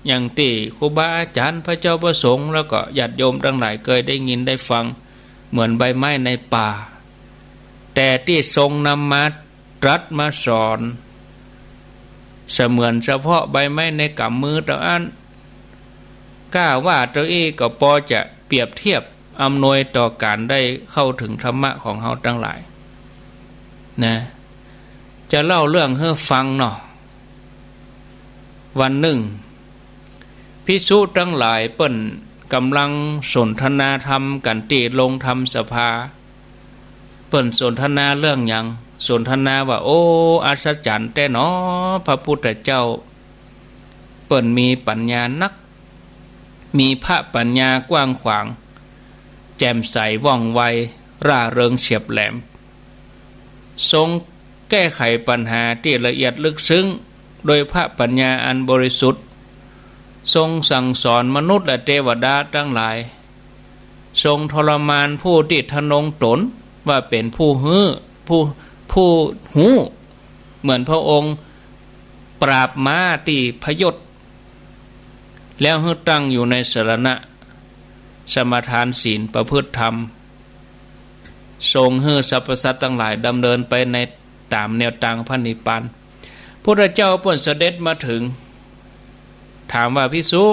อย่างตี้ครูบาอาจ๋ารย์พระเจ้าพระสงฆ์ แล้วก็ญาติโยมตังหลายเกยได้ยินได้ฟัง เหมือนใบไม้ในป่า แต่ตี้ทรงนำมาตรัสมาสอน เสมือนเฉพาะใบไม้ในก๋ำมือเต้าอั้น ก้าว่าเต้าอี้ก็ปอจะเปรียบเทียบอำนวยต่อก๋านได้เข้าถึงธรรมะของเฮาตังหลาย นะ จะเล่าเรื่องหื้อฟังเนาะ วันนึ่ง ภิกษุตังหลายเปิ้นก่ำลังสนทนาธรรมกั๋นตี้โฮงธรรมสภา เปิ้นสนทนาเรื่องหยัง สนทนาว่า โอ้ อัศจรรย์แต๊หนอ พระพุทธเจ้า เปิ้นมีปัญญานัก มีพระปัญญากว้างขวาง แจ่มใสว่องไว ร่าเริงเฉียบแหลม ทรงแก้ไขปัญหาตี้ละเอียดลึกซึ้ง โดยพระปัญญาอันบริสุทธิ์ ทรงสั่งสอนมนุษย์และเตวดาตังหลาย ทรงทรมานผู้ตี้ทะนงตนว่าเป๋นผู้หื้อ ผู้ ผู้ฮู้ เหมือนพระองค์ปราบม้าตี้พยศ แล้วหื้อตั้งอยู่ในสรณะ สมาทานศีล ประพฤติธรรม ทรงหื้อสรรพสัตว์ตังหลายดำเนินไปในต๋ามแนวตางพระนิพพาน พุทธเจ้าเปิ้นเสด็จมาเถิง ถามว่า ภิกษุ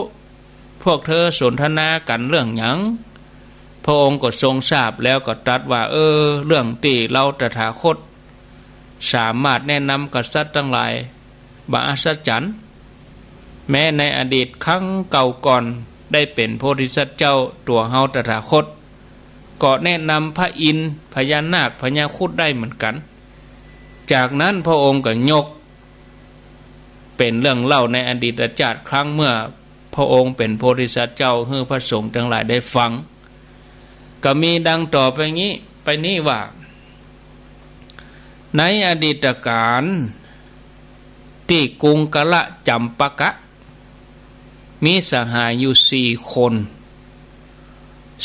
พวกเธอสนทนากั๋นเรื่องหยัง พระองค์ก็ทรงทราบแล้วก็ตรัสว่า เออ เรื่องตี้เฮาตถาคต สามารถแนะนำกับสัตว์ตังหลาย บ่อัศจรรย์ แม้ในอดีตครั้งเก่าก่อนได้เป๋นโพธิสัตว์เจ้าตั๋วเฮาตถาคต ก็แนะนำพระอินทร์ พญานาค พญาครุฑได้เหมือนกั๋น จากนั้นพระองค์ก็ยกเป๋นเรื่องเล่าในอดีตจาติครั้งเมื่อพระองค์เป๋นโพธิสัตว์เจ้าหื้อพระสงฆ์ตังหลายได้ฟัง ก็มีดังต่อไปงี้ ไปนี้ว่า ในอดีตกาล ตี้กรุงกละจัมปะกะ มีสหายอยู่สี่คน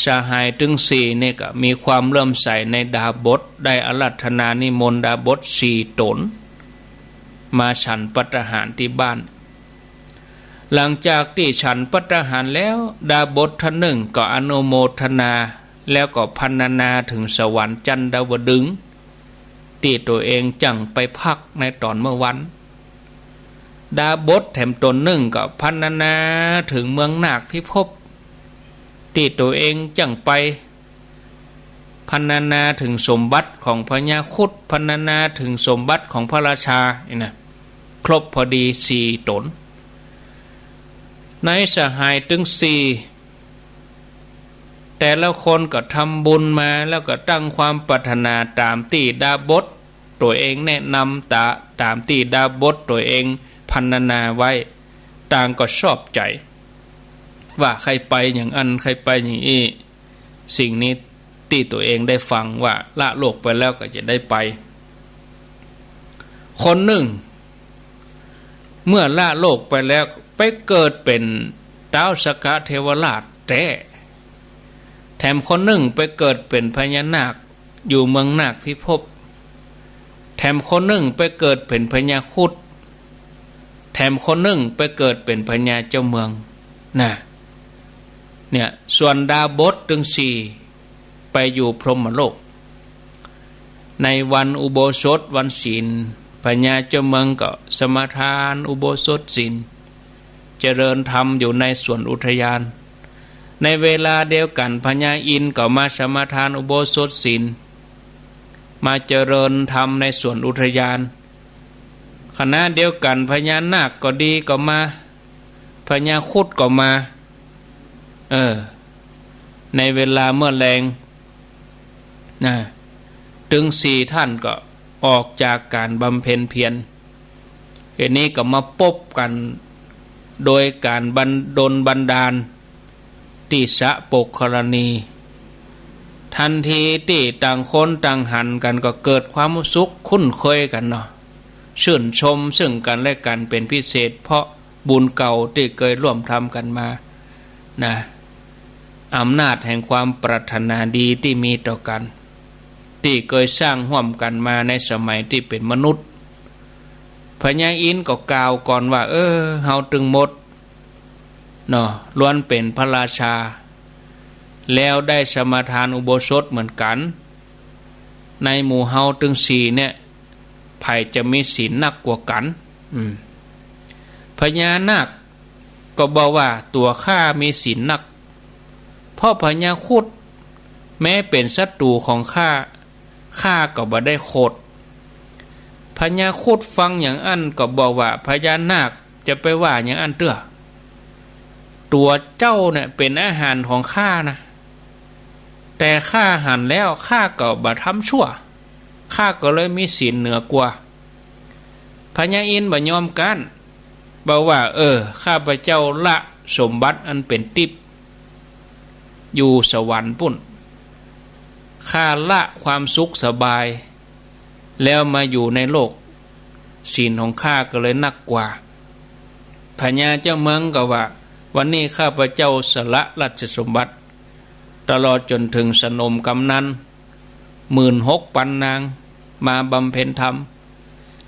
สหายตึงสี่นี่ก็มีความเลื่อมใสในดาบส ได้อาราธนานิมนต์ดาบสสี่ต๋น มาฉันภัตตาหารตี้บ้าน หลังจากตี้ฉันภัตตาหารแล้ว ดาบสท่านนึ่งก็อนุโมทนา แล้วก็พรรณนาเถิงสวรรค์จันดาวดึงส์ ตี้ตั๋วเองจั่งไปพักในต๋อนเมื่อวัน ดาบสแถมต๋นนึ่งก็พรรณนาเถิงเมืองนาคพิภพ ตี้ตั๋วเองจั่งไป พรรณนาเถิงสมบัติของพญาครุฑ พรรณนาเถิงสมบัติของพระราชา นี่นะ ครบพอดีสี่ต๋น ในสหายตึงสี่ แต่ละคนก็ทำบุญมา แล้วก็ตั้งความปรารถนาต๋ามตี้ดาบสตั๋วเองแนะนำ ต๋า- ต๋ามตี้ดาบสตั๋วเองพรรณนาไว้ ต่างก็ชอบใจ๋ ว่าใค่ไปอย่างอั้น ใค่ไปอย่างอี้ สิ่งนี้ตี้ตั๋วเองได้ฟังว่าละโลกไปแล้วก็จะได้ไป คนนึ่ง เมื่อละโลกไปแล้วไปเกิดเป๋นต๊าวสกะเทวราชแต๊ แถมคนนึ่งไปเกิดเป๋นพญานาคอยู่เมืองนาคพิภพ แถมคนนึ่งไปเกิดเป๋นพญาครุฑ แถมคนนึ่งไปเกิดเป๋นพญาเจ้าเมือง นะ เนี่ย ส่วนดาบสตึงสี่ ไปอยู่พรหมโลก ในวันอุโบสถวันศีล พญาเจ้าเมืองก็สมาทานอุโบสถศีล เจริญธรรมอยู่ในสวนอุทยาน ในเวลาเดียวกั๋นพญาอินทร์ก็มาสมาทานอุโบสถศีล มาเจริญธรรมในสวนอุทยาน ขณะเดียวกั๋นพญานาคก็ดีก็มา พญาครุฑก็มา เออ ในเวลาเมื่อแลง นะ ตึงสี่ท่านก็ออกจากก๋านบำเพ็ญเพียร ทีนี้ก็มาปบกั๋นโดยก๋านบัน- ดลบันดาลตี้สระโปกครณี ตันทีตี้ต่างคนต่างหันกั๋นก็เกิดความสุขคุ้นเคยกั๋นเนาะ ชื่นชมซึ่งกั๋นและกั๋นเป๋นพิเศษ เพราะบุญเก่าตี้เกยร่วมทำกั๋นมานะ อำนาจแห่งความปรารถนาดีตี้มีต่อกั๋น ตี้เกยสร้างฮ่วมกั๋นมาในสมัยตี้เป๋นมนุษย์ พญาอินทร์ก็กล่าวก่อนว่า เออ เฮาตึงหมดเนาะ ล้วนเป๋นพระราชา แล้วได้สมาทานอุโบสถเหมือนกั๋น ในหมู่เฮาตึงสี่เนี่ย ใผจะมีศีลนักกว่ากั๋น อืม พญานาคก็บอกว่าตั๋วข้ามีศีลนัก เพราะพญาครุฑแม้เป๋นศัตรูของข้า ข้าก็บ่ได้โขด พญาครุฑฟังอย่างอั้นก็บอกว่า พญานาคจะไปว่าอย่างอั้นเตื้อ ตั๋วเจ้าเนี่ยเป๋นอาหารของข้านะ แต่ข้าหันแล้วข้าก็บ่ทำชั่ว ข้าก็เลยมีศีลเหนือกว่า พญาอินทร์บ่ยอมก๊าน บอกว่า เออ ข้าพเจ้าละสมบัติอันเป๋นติ๊บ อยู่สวรรค์ปุ้น ข้าละความสุขสบาย แล้วมาอยู่ในโลก ศีลของข้าก็เลยนักกว่า พญาเจ้าเมืองก็ว่า วันนี้ข้าพเจ้าสละราชสมบัติ ตลอดจ๋นเถิงสนมกำนัล หมื่นหกปันนาง มาบำเพ็ญธรรม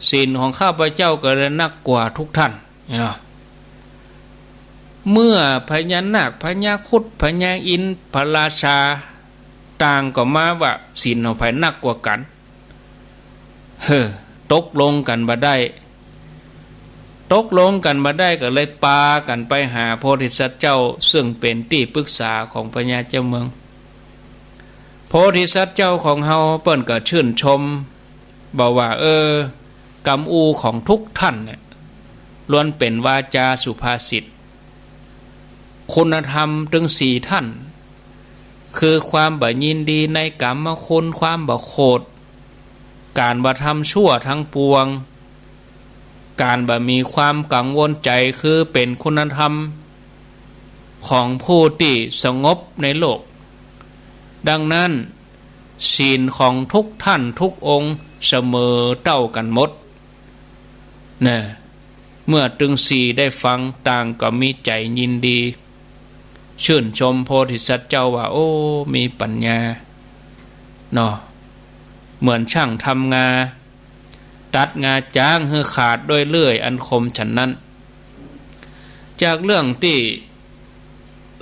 ศีลของข้าพเจ้าก็เลยนักกว่าทุกท่าน เนาะ เมื่อพญานาค พญาครุฑ พญาอินทร์ พระราชา ต่างก็มาว่าศีลของใผนักกว่ากั๋น เฮ้อ ตกลงกั๋นบ่ได้ ตกลงกั๋นบ่ได้ก็เลยปากั๋นไปหาโพธิสัตว์เจ้า ซึ่งเป๋นตี้ปรึกษาของพญาเจ้าเมือง โพธิสัตว์เจ้าของเฮาเปิ้นก็ชื่นชม บอกว่า เออ กำอู้ของทุกท่านเนี่ย ล้วนเป๋นวาจาสุภาษิต คุณธรรมตึงสี่ท่าน คือความบ่ยินดีในกามคุณ ความบ่โขด ก๋านบ่ทำชั่วทั้งปวง ก๋านบ่มีความกังวลใจ๋ คือเป๋นคุณธรรมของผู้ตี้สงบในโลก ดังนั้น ศีลของทุกท่านทุกองค์เสมอเต้ากั๋นหมด นะ เมื่อตึงสี่ได้ฟังต่างก็มีใจ๋ยินดี ชื่นชมโพธิสัตว์เจ้าว่า โอ้ มีปัญญา เนาะ เหมือนช่างทำงา ตัดงาจ๊างหื้อขาดด้วยเลื่อยอันคมฉันนั้น จากเรื่องตี้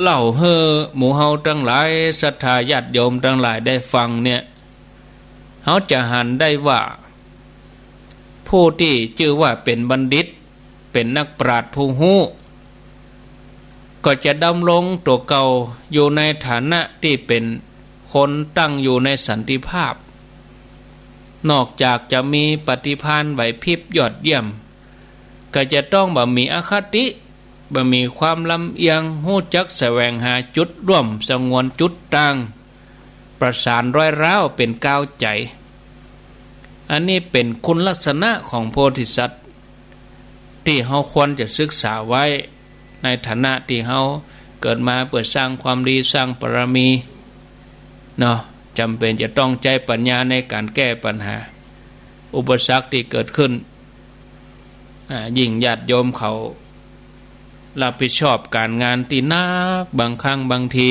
เล่าหื้อหมู่เฮาตังหลาย ศรัทธาญาติโยมตังหลายได้ฟังเนี่ย เฮาจะหันได้ว่า ผู้ตี้จื้อว่าเป๋นบัณฑิต เป๋นนักปราชญ์ผู้ฮู้ ก็จะดำรงตั๋วเก่าอยู่ในฐานะตี้เป๋นคนตั้งอยู่ในสันติภาพ นอกจากจะมีปฏิภาณไหวพริบยอดเยี่ยม ก็จะต้องบ่มีอคติ บ่มีความลำเอียง ฮู้จักแสวงหาจุดร่วม สงวนจุดต่าง ประสานรอยร้าวเป๋นกาวใจ๋ อันนี้เป๋นคุณลักษณะของโพธิสัตว์ ตี้เฮาควรจะศึกษาไว้ ในฐานะตี้เฮาเกิดมาเปื้อสร้างความดี สร้างบารมี เนาะ จ๋ำเป๋นจะต้องใจ๊ปัญญาในก๋านแก้ปัญหา อุปสรรคตี้เกิดขึ้น อ่า ยิ่งญาติโยมเขารับผิดชอบก๋านงานตี้หนัก บางครั้งบางที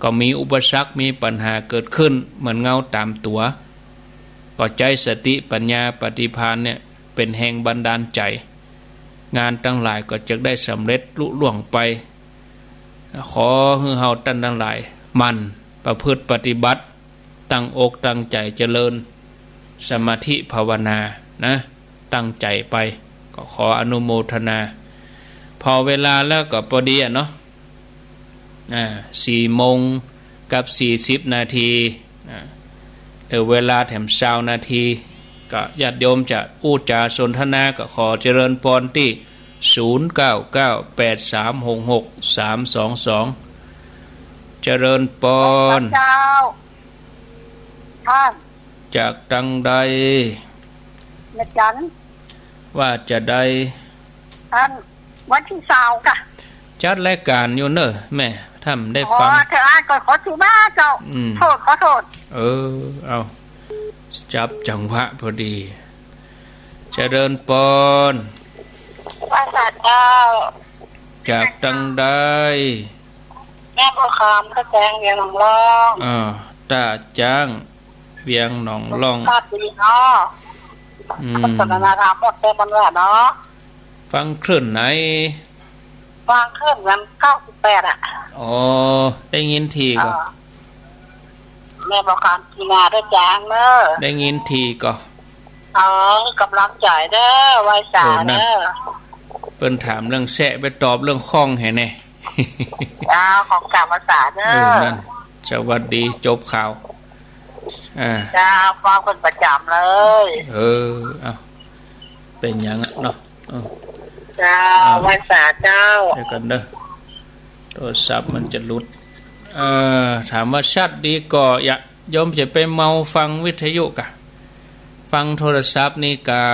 ก็มีอุปสรรค มีปัญหาเกิดขึ้นเหมือนเงาต๋ามตั๋ว ก็ใจ๊สติปัญญาปฏิภาณเนี่ยเป๋นแฮงบันดาลใจ๋ งานตังหลายก็จะได้สำเร็จลุล่วงไป ขอหื้อเฮาต้านตังหลายหมั่นประพฤติปฏิบัติ ตั้งอกตั้งใจ๋เจริญสมาธิภาวนานะ ตั้งใจ๋ไป ก็ขออนุโมทนา พอเวลาแล้วก็ปอดีอะเนาะ อ่า สี่โมงกับสี่สิบนาที อ่า เหลือเวลาแถมซาวนาที ก็ญาติโยมจะอู้จ๋าสนทนา ก็ขอเจริญปอนตี้ ศูนย์เก้าเก้าแปดสามหกหกสามสองสอง เจริญปอน เจ้า ท่าน จากตังใด แม่จัน ว่าจะใด อัน วันตี้ซาวก่ะ จัดรายก๋านอยู่เน่อแม่ ถ้าบ่ได้ฟัง อ๋อ เธออ่านก่อน ขอโทษนะเจ้า อืม โทษ ขอโทษ เออ เอา จับจังหวะพอดี เจริญปอน ว่าสาเจ้า จากตังใด แม่บัวคำ ต้าจ๊าง เวียงหนองล่อง อ่า ต้าจ๊าง เวียงหนองล่อง ภาพดีเนาะ อืม โฆษณาธรรมหมดเต็มมันแหละเนาะ ฟังคลื่นไหน ฟังคลื่นนั้น เก้าสิบแปด อ่ะ อ๋อ ได้ยินถี่ก่อ อ่า แม่บัวคำ กีนา ต้าจ๊างเนอะ ได้ยินถี่ก่อ อ๋อ กำลังใจ๋เด้อ ไหว้สา เออ นั่น เด้อ เปิ้นถามเรื่องแซะ ไปตอบเรื่องข้องแหน่ เจ้า ของกราบไหว้สาเด้อ เออ นั่น สวัสดี จบข่าว อ่า เจ้า ฟังเปิ้นประจ๋ำเลย เออ เอา เป๋นหยังอะเนาะ เออ เจ้า อ่า ไหว้สาเจ้า เดี๋ยวก่อนเด้อ โทรศัพท์มันจะหลุด เอ่อ ถามว่าชัดดีก่อ ยะ โยมจะไปเมาฟังวิทยุก่ะ ฟังโทรศัพท์นี่ก่ะ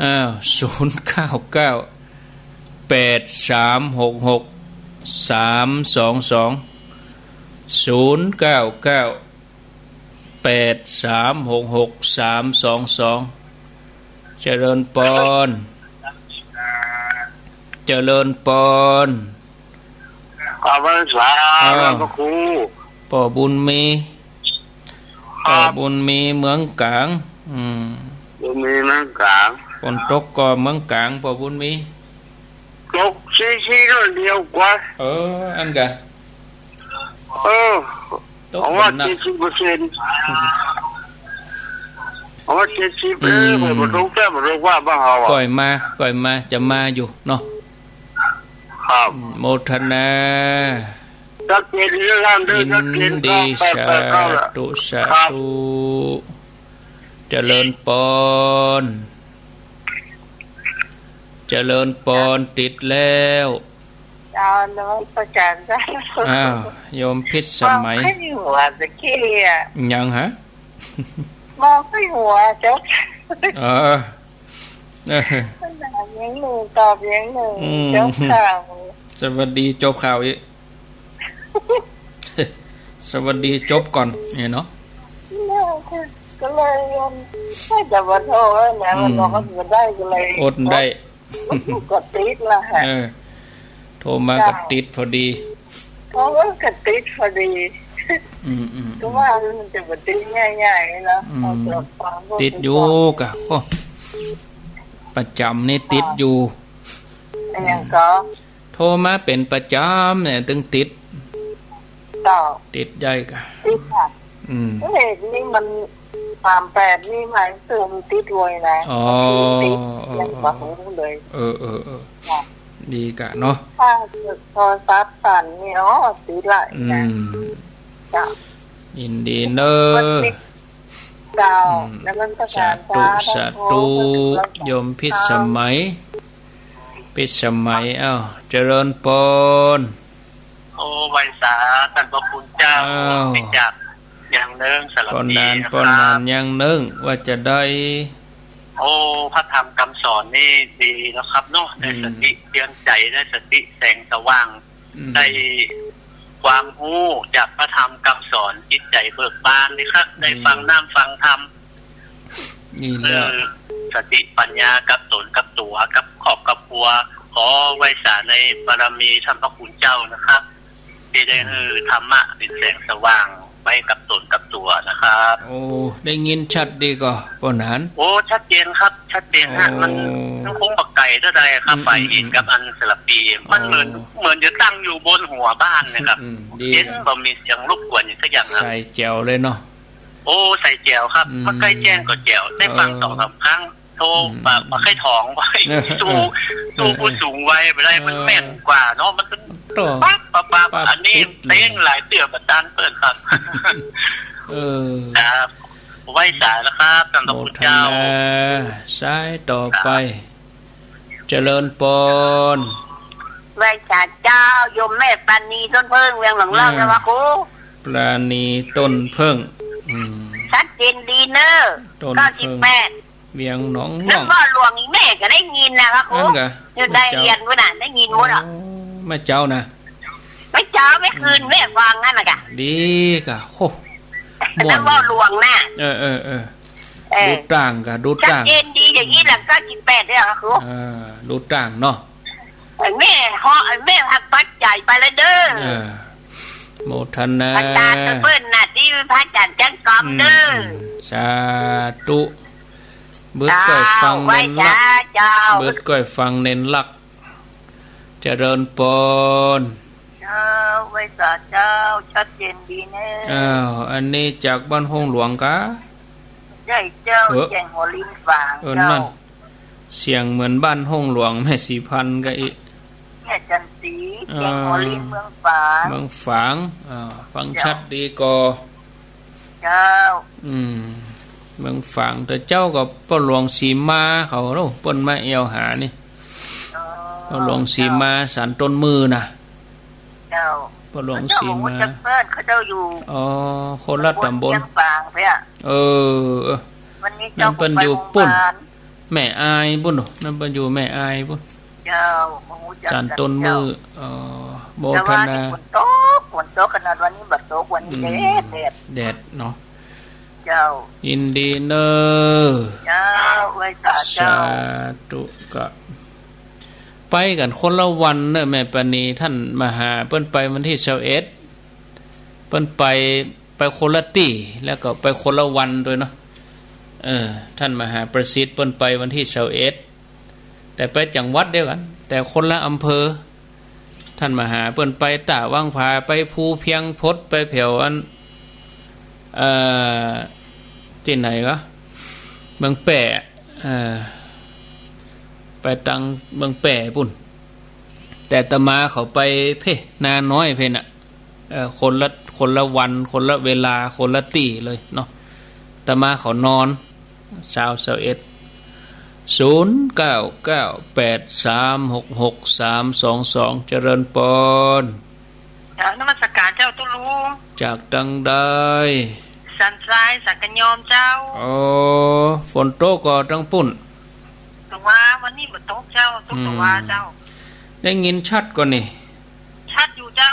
อ้าว ศูนย์เก้าเก้า แปดสามหกหก สามสองสอง ศูนย์เก้าเก้า แปดสามหกหก สามสองสอง เจริญปอน เจริญปอน กราบไหว้สา อ้าว ท่านพระครู ป้อบุญมี ครับ ป้อบุญมีเมืองก๋าง อืม บุญมีเมืองก๋าง ฝนตกก่อเมืองก๋าง ป้อบุญมี ตกซี้ๆ น้อยเดียวกว่า เออ อันกะ เออ ตก เอาว่า บ่หนัก เจ็ดสิบเปอร์เซ็นต์ เอาว่าเจ็ดสิบ เออ อืม บ่ตกแต๊บ่ตกว่าบ้านเฮาอะ ก่อยมา ก่อยมา จะมาอยู่เนาะ ครับ อืม โมทนา ชัดเจนเรื่องนั้นเด้อ ยินดี ชัดเจนครับ แปดแปดเก้า สาธุ สาธุ ครับ เจริญปอน เจริญปอน ติดแล้ว เจ้า นมัสก๋านเจ้า อ้าว โยมพิสมัย เว้าใค่หัวตะกี้อะ หยังฮะ เว้าใค่หัวเจ้า เออ เออ ถามอย่างนึ่ง ตอบอย่างนึ่ง อืม จบข่าว สวัสดี จบข่าวอีก สวัสดี จบก่อน เนี่ยเนาะ ก็เลย ถ้าจะมาโทษนะ อืม มันบอกว่าบ่ได้ ก็เลย อดได้ ก็ติดละฮะ เออ โทรมาก็ เจ้า ติดพอดี โอ้ ก็ติดพอดี อืม อืม ก็ว่ามันจะบ่ติดง่ายๆ เนาะ อืม เอาตัวฟังพวก ติดอยู่ นี้ก่อน กะ โอ้ ประจ๋ำนี่ติดอยู่ อะหยังก็ โทรมาเป๋นประจ๋ำเนี่ย ตึงติด เจ้า ติดใหญ่กะ ติดค่ะ อืม เลขนี้มัน สามแปด นี่หมายถึงติดไว้นะ อ๋อ ติด อ๋อ ยังบ่ฮู้เลย เออ เออ เออ ค่ะ ดีกะเนาะ ถ้าโทรศัพท์สั่นนี่ อ๋อ ติดละ อืม นะ เจ้า ยินดีเนอะ เจ้า อืม นมัสก๋าน สาธุ เจ้า สาธุ โยมพิสมัย พิสมัย อ้าว เจริญปอน โอ้ ไหว้สาต้านพระคุณเจ้า อ้าว พิจักษ์ยังนึ่ง สวัสดีนะครับ ปอนนาน ปอนนานยังนึ่ง ว่าจะใด โอ้ พระธรรมกำสอนนี่ดีนะครับเนาะ ได้ อืม สติเตือนใจ๋ ได้สติแสงสว่าง อืม ได้ความฮู้จากพระธรรมกำสอน จิตใจ๋เบิกบานนี่ครับ ได้ อืม ฟังน้ำฟังธรรม นี่แหละ เออ สติปัญญากับต๋นกับตั๋ว กับครอบกับครัว ขอไหว้สาในบารมีต้านพระคุณเจ้านะครับ ตี้ได้หื้อธรรมะเป๋นแสงสว่างไว้กับต๋นกับตั๋วนะครับ โอ้ ได้ยินชัดดีก่อ ปอนนาน โอ้ ชัดเจนครับ ชัดเจนฮะ โอ้ มัน มันคงบ่ไก๋เต้าใดครับ อืม ฝ่ายอิน อืม กับอันสารภี มันเหมือน อ๋อ เหมือนจะตั้งอยู่บนหัวบ้านนะครับ อืม ดี เย็น อะ บ่มีเสียงรบกวนอะหยังสักอย่างครับ ใสแจ๋วเลยเนาะ โอ้ ใสแจ๋วครับ อืม มันใก้แจ้งก็แจ๋ว ได้ฟัง เออ สองสามครั้ง โทร อืม บ่ บ่ใค่ถองไว้ เออ สู้ เออ สู้ผู้สูงวัยบ่ได้ เออ มันแม่นกว่าเนาะ มัน โถ่ ปั๊บ ปั๊บ ปั๊บ ปั๊บ อันนี้ ติดเลย เต๊งหลายเตื้อบ่ตันเปิ้นครับ เออ ครับ ไหว้สานะครับ ต้านพระคุณเจ้า โมทนา สายต่อไป ครับ เจริญปอน ไหว้สาเจ้า โยมแม่ปราณี ต้นเพิ่ง เวียงหนองล่อง อ่า เจ้าพระครู ปราณี ต้นเพิ่ง อืม ชัดเจนดีเน่อ ต้นเพิ่ง เก้าสิบแปด เวียงหนองม่วง นั่นบ่หลวง อีแม่ก็ได้ยินนะครับ นั่นกะ อยู่ในเอียนพุ้นน่ะ ได้ยินหมดอ่ะ โอ้ แม่เจ้านะ แม่เจ้า แม่คืน อืม แม่ฟังนั่นน่ะกะ ดีกะ โห ม่วน นั่นบ่หลวงน่ะ เออ เออ เออ เออ ดูต่างกะ ดูต่าง ชัดเจนดีอย่างนี้แหละ เก้าสิบแปด เนี่ยครับครู เออ ดูต่างเนาะ แม่เหาะ แม่หักปัจจัยไปแล้วเด้อ เออ โมทนา อาจารย์เปิ้นน่ะ ตี้พระอาจารย์จังกำเด้อ อืม อืม สาธุ เบิดก้อยฟังเน้นหลัก เจ้า ไหว้สาเจ้า เบิดก้อยฟังเน้นหลัก เจริญปอน เจ้า ไหว้สาเจ้า ชัดเจนดีเน่อ อ้าว อันนี้จากบ้านห้องหลวงกะ ใจ้เจ้า เออ แจ้งหัวลินฝาง เออ เจ้า นั่น เสียงเหมือนบ้านห้องหลวงแม่สีพันธุ์กะอิ แม่จันทร์ศรี อ่า แจ้งหัวลินเมืองฝาง เมืองฝาง อ่า ฟัง เจ้า ชัดดีก่อ เจ้า อืม เมืองฝาง แต่เจ้าก็ป้อหลวงสีมาเขาเนาะ เปิ้นมาแอ่วหานี่ อ๋อ ป้อหลวงสีมา เจ้า ศาลต้นมือน่ะ เจ้า ป้อหลวงสีมา เขาเจ้าบอกว่าจักเปิ้น เขาเจ้าอยู่ อ๋อ คนละตำบล เมืองฝางเพี้ย เออ เออ วันนี้ นั่นเปิ้นอยู่ปุ้น เจ้าก็ไปโรงพยาบาล แม่อายปุ้นเนาะ นั่นเปิ้นอยู่แม่อายปุ้น เจ้า บ่ฮู้จักกั๋น ศาลต้นมือ เจ้า เออ โมทนา แต่ว่านี่ฝนตก ฝนตกขนาดวันนี้บ่ตก วันนี้ อืม แดด แดด แดดเนาะ เจ้า ยินดีเน่อ เจ้า ไหว้สาเจ้า สาธุ ก็ไปกั๋นคนละวันเน่อ แม่ปานี ต้านมหาเปิ้นไปวันตี้ซาวเอ็ด เปิ้นไป ไปคนละตี้ แล้วก็ไปคนละวันตวยเนาะ เออ ต้านมหาประสิทธิ์เปิ้นไปวันตี้ซาวเอ็ด แต่ไปจังหวัดเดียวกั๋น แต่คนละอำเภอ ต้านมหาเปิ้นไปต้าวังผา ไปภูเพียงพด ไปแผวอัน เอ่อ ตี้ไหนวะ เมืองแป้ เอ่อ ไปตางเมืองแป้ปุ้น แต่อาตมาเขาไปเพ่ นาน้อยเพ่น่ะ เอ่อ คนละ คนละวัน คนละเวลา คนละตี้เลยเนาะ อาตมาเขานอน ซาว ซาวเอ็ด ศูนย์ เก้า เก้า แปด สาม หก หก สาม สอง สอง เจริญปอน กราบนมัสการเจ้าตุ๊ลุง จากตางใด สันทราย สังขยอมเจ้า อ๋อ ฝนตกก่อตางปุ้น ตะวา วันนี้บ่ตกเจ้า ตกตะวาเจ้า อืม ได้ยินชัดก่อนี่ ชัดอยู่เจ้า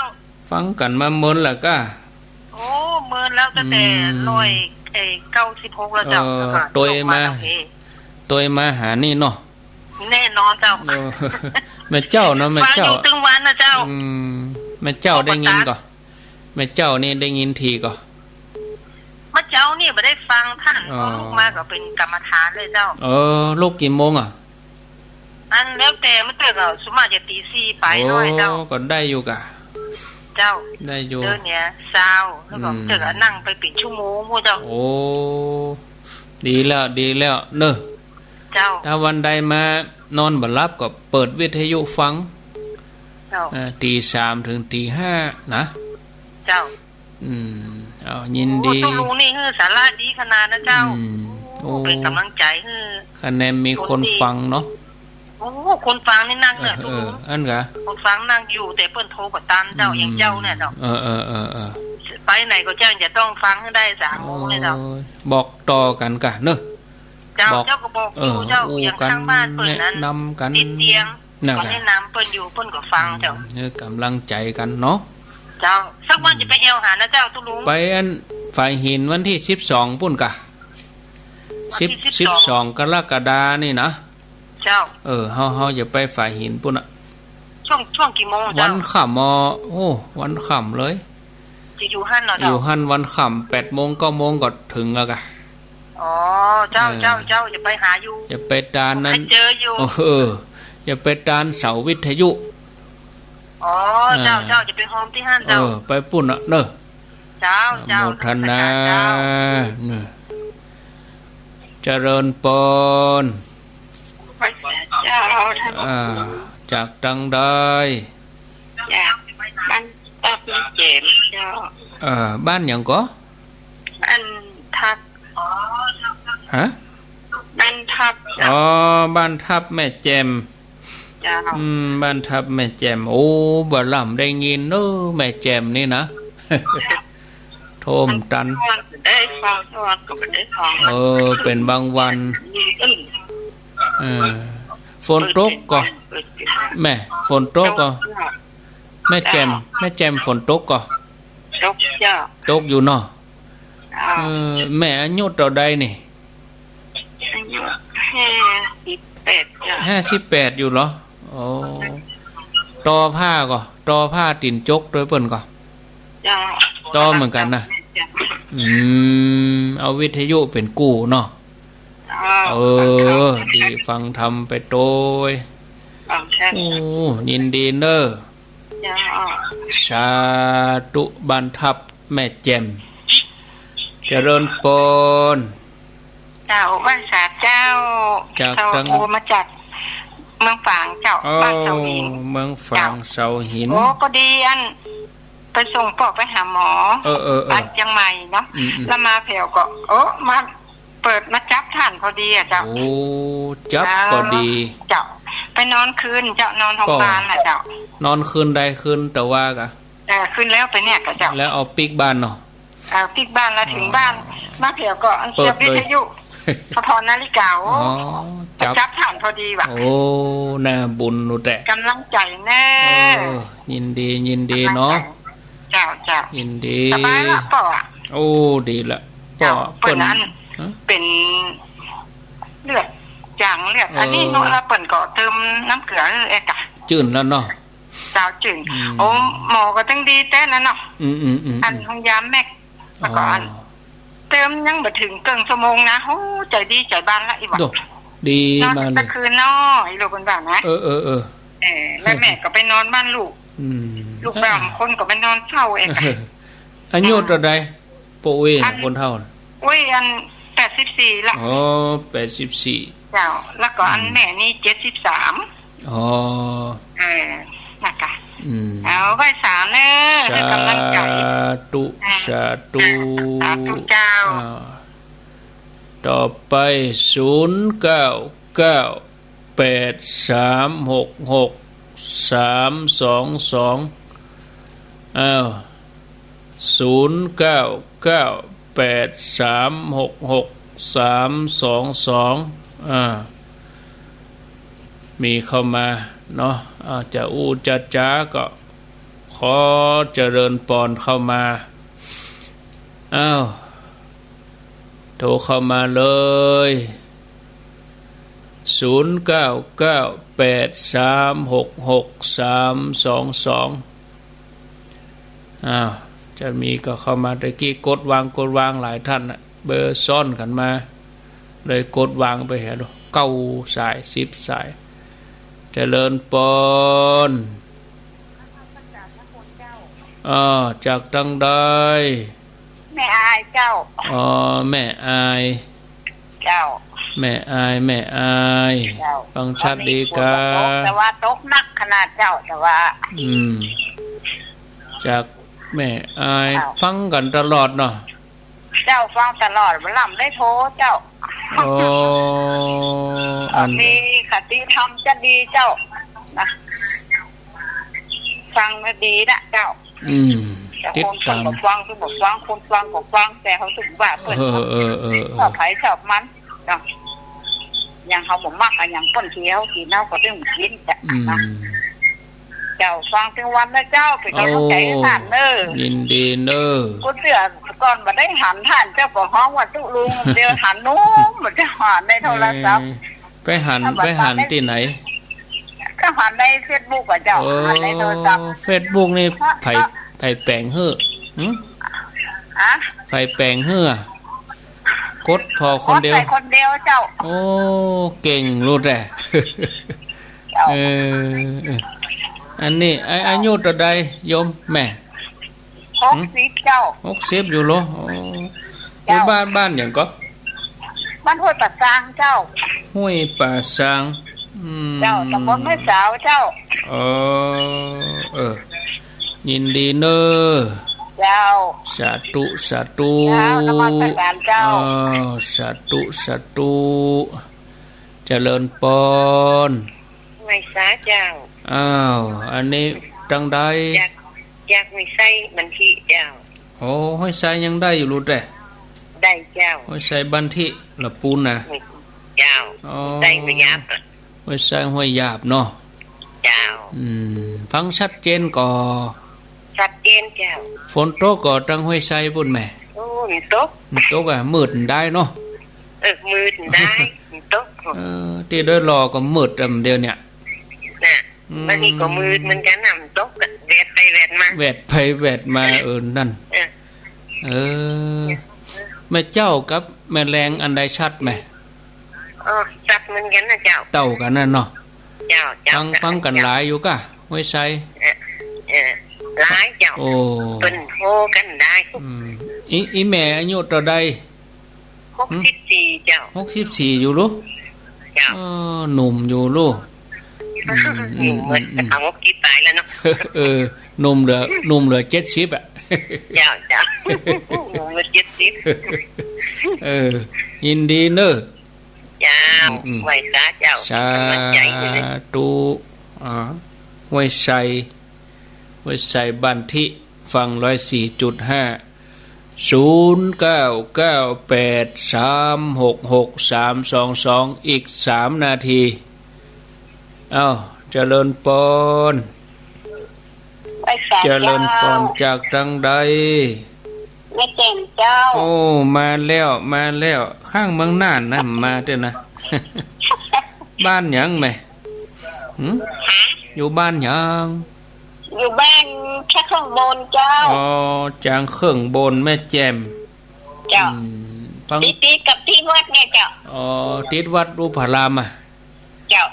ฟังกั๋นมาเมินแล้วก้า โอ้ เมินแล้วตั้งแต่ อืม ร้อย เอ่อ เก้าสิบหกแล้วเจ้า เออ แล้วก็ ตวยมา ลงมาทางนี้ ตวยมาหานี่เนาะ แน่นอนเจ้า เออ แม่เจ้าเนาะ แม่เจ้า ฟังอยู่ตึงวันนะเจ้า อืม แม่เจ้าได้ยินก่อ แม่เจ้านี่ได้ยินทีก่อ เมื่อเจ้านี่บ่ได้ฟังต้าน อ๋อ พอลุกมาก็เป๋นกรรมฐานเลยเจ้า เออ ลุกกี่โมงอ่ะ อันแล้วแต่ เมื่อเตื้อก็ส่วนมากจะตีสี่ไปหน้อยเจ้า โอ้ ก็ได้อยู่ก้า เจ้า ได้อยู่ เดี๋ยวเนี้ยเซา แล้วก็ อืม เตื้อก็นั่งไปเป๋นชั่วโมงพู้นเจ้า โอ้ ดีแล้ว ดีแล้วเนอะ เจ้า ถ้าวันใดมานอนบ่หลับก็เปิดวิทยุฟัง เจ้า เอ่อ ตีสามเถิงตีห้านะ เจ้า อืม เอา ยินดี โอ้ ตุ๊ลุงนี่หื้อสาระดีขนาดนะเจ้า อืม โอ้ โอ้ เป๋นกำลังใจ๋หื้อ คะแนนมีคนฟังเนาะ โอ้ คนฟังนี่นักเน่อ เออ ตุ๊ลุง เออ อั้นก้า คนฟังนักอยู่ แต่เปิ้นโทรบ่ตันเจ้า อืม อย่างเจ้าเนี่ยเจ้า เออ เออ เออ เออ ไปไหนก็เจ้าจะต้องฟังหื้อได้สามโมงเลยเจ้า โอ้ย บอกต่อกั๋นก้าเนอะ เจ้า บอก เจ้าก็บอกอยู่ เออ เจ้า อู้ อย่าง กั๋น ข้างบ้านเปิ้นนั้น แนะนำกั๋น ติดเตียง นั่น ก็ ก้า แนะนำเปิ้นอยู่ เปิ้นก็ฟังเจ้า อืม หื้อกำลังใจ๋กั๋นเนาะ เจ้า สักวัน อืม จะไปแอ่วหานะเจ้าตุ๊ลุง ไปอันฝายหินวันตี้สิบสองปุ้นก้า วันตี้ สิบ สิบสอง สิบสองกรกฎานี่นะ เจ้า เออ เฮา เฮาจะไปฝายหินปุ้นอะ ช่วง ช่วงกี่โมงเจ้า วันค่ำมอ โอ้ วันค่ำเลย จะอยู่หั้นเนาะเจ้า อยู่หั้นวันค่ำ แปดโมง เก้าโมงก็เถิงแล้วก้า อ๋อ เจ้า เออ เจ้า เจ้า จะไปหาอยู่ จะไปตานนั้น ให้เจออยู่ เออ จะไปตานเสาวิทยุ อ๋อ เจ้า เออ เจ้า จะไปโฮมตี้หั้นเจ้า เออ ไปปุ้นอะเนอะ เจ้า เจ้า โมทนา นมัสการเจ้า เนอะ เจริญปอน เจ้า อ่า จากตางใด จากบ้านทับแม่แจ่มเจ้า เอ่อ บ้านหยังก่อ บ้านทับ ฮะ บ้านทับเจ้า อ๋อ บ้านทับแม่แจ่ม เจ้า อืม บ้านทับแม่แจ่ม โอ้ บ่ล่ำได้ยินเนอะ แม่แจ่มนี่นะ โทมตัน แต่ ได้ฟัง แต่ว่าก็บ่ได้ฟัง เออ เป๋นบางวัน อืม เออ ฝนตกก่อ แม่ ฝนตกก่อ แม่แจ่ม แม่แจ่ม ฝนตกก่อ ตกเจ้า ตกอยู่เนาะ เจ้า เออ แม่อายุเต้าใดนี่ อายุห้าสิบแปดเจ้า ห้าสิบแปดอยู่เหรอ อ๋อ ต่อผ้าก่อ ต่อผ้าตี๋นจกตวยเปิ้นก่อ เจ้า ต่อเหมือนกั๋นนะ เจ้า อืม เอาวิทยุเป๋นกู้เนาะ เจ้า เออ ฟังธรรม ดี ฟังธรรมไปตวย ฟังธรรม โอ้ ยินดีเน้อ เจ้า สาธุ บ้านทับ แม่แจ่ม เจริญปอน เจ้า ไหว้สาเจ้า จาก เจ้า ตัง โทรมาจากเมืองฝางเจ้า อ๋อ บ้านเสาหิน เมืองฝาง เจ้า เสาหิน โอ้ พอดีอัน ไปส่งปอไปหาหมอ เออ เออ เออ บ้านเจียงใหม่เนาะ อืม อืม แล้วมาแผวก็ โอ้ มา เปิดมาจั๊บถ่านพอดีอะเจ้า โอ้ จั๊บ เออ พอดี เจ้า ไปนอนคืนเจ้า นอนโฮงพยาบาลน่ะเจ้า นอนคืนใด คืนตะวาก่ะ เออ คืนแล้วไปเนี่ยก่ะเจ้า แล้วเอาปิ๊กบ้านเนาะ เออ ปิ๊กบ้านแล้ว อ๋อ เถิงบ้าน มาแผวก็อันเสียบวิทยุ เปิดเลย พอนาฬิกา โอ้ อ๋อ จั๊บ จั๊บถ่านพอดีว่ะ โอ้ น่าบุญลูกแต๊ ก๋ำลังใจ๋เน้อ เออ ยินดี ยินดีเนาะ ก๋ำลังใจ๋ เจ้า เจ้า ยินดี สบายละป้ออะ โอ้ ดีละ เจ้า ป้อ เปิ้น เปิ้นอัน ฮะ เป๋นเลือดจ๋างเลือด เออ อันนี้เนาะ แล้วเปิ้นก็เติมน้ำเกลือหื้อเอกอะ จื้นแล้วเนาะ เจ้า จื้น อืม โอ้ หมอก็ตึงดีแต๊นะเนาะ อืม อืม อืม อัน อืม โฮงยาแม็ก แล้วก็อัน อ๋อ เติมยังบ่เถิงเกิ่งชั่วโมงนะ โอ้ ใจ๋ดีใจ๋บานละอีหว่า โด ดี นอน มาเลย ตะคืนเนาะ อีหลูกเปิ้นว่านะ เออ เออ เออ เออ แล้วแม่ก็ไปนอนบ้านลูก อืม ลูกบ้าน อ่า คนก็ไปนอนเฝ้าเอกอะ เออ อายุเต้าใด ป้ออุ๊ย อัน คนเฒ่าน่ะ อุ๊ย อัน แปดสิบสี่ละ อ๋อ แปดสิบสี่ เจ้า แล้วก็อัน อืม แม่นี่ เจ็ดสิบสาม อ๋อ เออ นะคะ อืม เอาไหว้สาเน้อ สาธุ หื้อก๋ำลังใจ๋ สาธุ อ่า สาธุเจ้า อ่า ต่อไป ศูนย์เก้าเก้า แปดสามหกหกสามสองสอง อ้าว ศูนย์เก้าเก้าแปดสามหกหกสามสองสอง อ่า มีเข้ามาเนาะ อ่า จะอู้จะจ๋าก็ขอเจริญปอนเข้ามา อ้าว โทรเข้ามาเลย ศูนย์เก้าเก้าแปดสามหกหกสามสองสอง อ้าว จะมีก็เข้ามา ตะกี้กดวาง กดวางหลายท่านน่ะ เบอร์ซ้อนกั๋นมา เลยกดวางไป เห็นบ่ เก้าสาย สิบสาย เจริญปอน อ่า จากตางใด แม่อายเจ้า อ๋อ แม่อาย เจ้า แม่อาย แม่อาย เจ้า ฟังชัดดีกา แต่ว่าตกหนักขนาดเจ้า แต่ว่า อืม จากแม่อาย เจ้า ฟังกั๋นตลอดเนาะ เจ้า ฟังตลอด บ่ลำได้โทรเจ้า อ๋อ อัน มีคติธรรมจะดีเจ้า นะ ฟังแล้วดีนะเจ้า อืม แต่ ติดตาม คนบ่ฟังก็บ่ฟัง คนฟังก็ฟัง แต่เฮาถือว่าเปิ้น เออ เออ เออ เออ ชอบไผชอบมันเนาะ อย่างเฮาบ่มักอะ อย่างเปิ้นเฮากิ๋น เฮาก็บ่กิ๋นจ้ะ อืม เนาะ เจ้า ฟังตึงวันนะเจ้า เป๋นก๋ำลังใจ๋หื้อต้านเน้อ โอ้ ยินดีเน้อ กู้เตื้อก่อนบ่ได้หันต้าน เจ้าก็ฮ้องว่าตุ๊ลุง เดี๋ยวหันหนุ่ม เจ้า หันในโทรศัพท์ เออ ไปหัน ไปหันตี้ไหน ก็หันในเฟซบุ๊กอะเจ้า เออ หันในโทรศัพท์ เฟซบุ๊กนี่ ฮะ ใผ ฮะ ใผแป๋งหื้อ หึ ฮะ ใผแป๋งหื้อ กดผ่อคนเดียว กดไปคนเดียวเจ้า โอ้ เก่งลูกแต๊ เจ้า เออ เออ อันนี้ อา อายุเต้าใดโยมแม่ หกสิบเจ้า หกสิบอยู่เหรอ โอ้ เจ้า บ้าน บ้านหยังก่อ บ้านห้วยป่าซางเจ้า ห้วยป่าซาง อืม เจ้า ตำบลห้วยสาวเจ้า เออ เออ ยินดีเน้อ เจ้า สาธุ สาธุ เจ้า นมัสการเจ้า เออ สาธุ สาธุ เจริญปอน ไหว้สาเจ้า อ้าว อันนี้ตางใด จาก จากห้วยไซมันทิเจ้า โอ้ ห้วยไซยังได้อยู่ลูกแต๊ ได้เจ้า ห้วยไซบ้านทิละปูนนะ เจ้า อ๋อ ได้ไม่ยับอะ ห้วยไซห้วยหยาบเนาะ เจ้า อืม ฟังชัดเจนก่อ ชัดเจนเจ้า ฝนตกก่อตังห้วยไซปูนแหม โอ้ มันตก มันตกอะ มืดได้เนาะ เออ มืดได้ มันตก เออ ตี้ดอยหล่อก็มืดอะเดี๋ยวเนี่ย น่ะ อืม บัดนี้ก็มืดเหมือนกั๋นน่ะ มันตกอะ แวดไปแวดมา แวดไปแวดมา เออ นั่น เออ เออ แม่เจ้ากับแม่แลงอันใดชัดแหม อ๋อ ชัดเหมือนกั๋นนะเจ้า เต้ากั๋นน่ะเนาะ เจ้า เจ้า ฟัง ฟังกั๋นหลายอยู่ก้า ห้วยไซ เออ เออ หลายเจ้า โอ้ เปิ้นโฮกั๋นได้ อืม อี อีแม่อายุเต้าใด หกสิบสี่เจ้า หกสิบสี่อยู่ลูก เจ้า เออ หนุ่มอยู่ลูก อืม หนุ่มเหมือน อืม อืม เอาหกสิบปลายแล้วเนาะ เออ หนุ่มเหลือ หนุ่มเหลือเจ็ดสิบอะ เจ้า เจ้า หนุ่มเหลือเจ็ดสิบ เออ ยินดีเน่อ เจ้า อืม อืม ไหว้สาเจ้า สาธุ กำลังใจอยู่เลย อ่า ห้วยไซ ห้วยไซบ้านทิ ฟังร้อยสี่จุดห้า ศูนย์เก้าเก้าแปดสามหกหกสามสองสอง อีกสามนาที เอ้า เจริญปอน ไหว้สาเจ้า เจริญปอน จากตังใด แม่แจ่มเจ้า โอ้ มาแล้ว มาแล้ว ข้างเมืองน่านนะ มาเตื้อนะ บ้านหยังแม่ หืม ฮะ อยู่บ้านหยัง อยู่บ้านแค่ข้างบนเจ้า อ๋อ จางเครื่องบนแม่แจ่ม เจ้า อืม ฟัง ติดๆกับที่วัดเนี่ยเจ้า อ๋อ ติดวัดอุปารามอะ เจ้า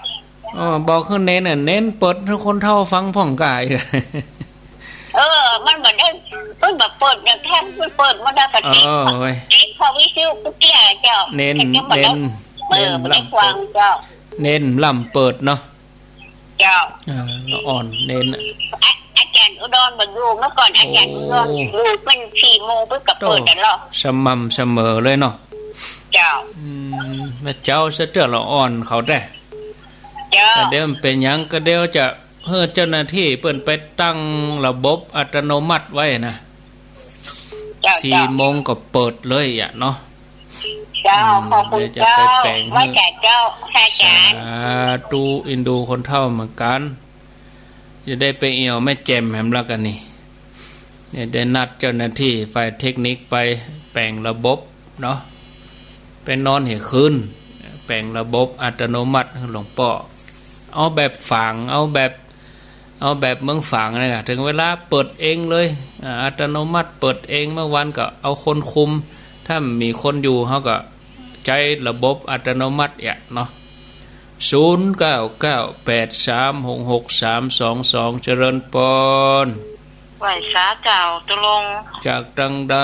อ๋อ บอกคือเน้นน่ะ เน้นเปิดหื้อคนเฒ่าฟังพ่องก่าย เออ มันบ่ได้ เปิ้นบ่เปิดเนี่ย แค่เปิ้นเปิดบ่ได้ก็ติด เออ เว้ย ติดพอวิทยุกูเตี้ยเจ้า เน้น แต่ก็บ่ได้ เน้น เออ เน้น บ่ได้ฟังเจ้า เน้นล้ำเปิดเนาะ เจ้า เออ ละอ่อนเน้นอะ อา อาจารย์อุดรบ่อยู่ เมื่อก่อนอาจารย์อุดร โอ้ อยู่ เปิ้นสี่โมงเปิ้นก็เปิดตลอด สม่ำเสมอเลยเนาะ เจ้า อืม แม่เจ้าเสียเตื้อละอ่อนเขาแต๊ เจ้า แต่เดี๋ยวมันเป๋นหยัง ก็เดี๋ยวจะหื้อเจ้าหน้าตี้เปิ้นไปตั้งระบบอัตโนมัติไว้นะ เจ้า สี่โมงก็เปิดเลยอะเนาะ เจ้า อืม ขอบคุณ เดี๋ยวจะไป เจ้า แป๋งหื้อ ว่าแต่เจ้า อาจารย์ สาธุ อินดูคนเฒ่าเหมือนกั๋น จะได้ไปเอี่ยวแม่แจ่มแหมละกั๋นนี่ เนี่ยได้นัดเจ้าหน้าตี้ฝ่ายเทคนิคไปแป๋งระบบเนาะ ไปนอนหื้อคืน แป๋งระบบอัตโนมัติหื้อหลวงป้อ เอาแบบฝาง เอาแบบ เอาแบบเมืองฝางเนี่ย เถิงเวลาเปิดเองเลย อ่า อัตโนมัติเปิดเอง เมื่อวานก็เอาคนคุม ถ้ามีคนอยู่ เฮาก็ใจ๊ระบบอัตโนมัติอะเนาะ ศูนย์เก้าเก้าแปดสามหกหกสามสองสอง เจริญปอน ไหว้สาเจ้า ตกลง จากตังใด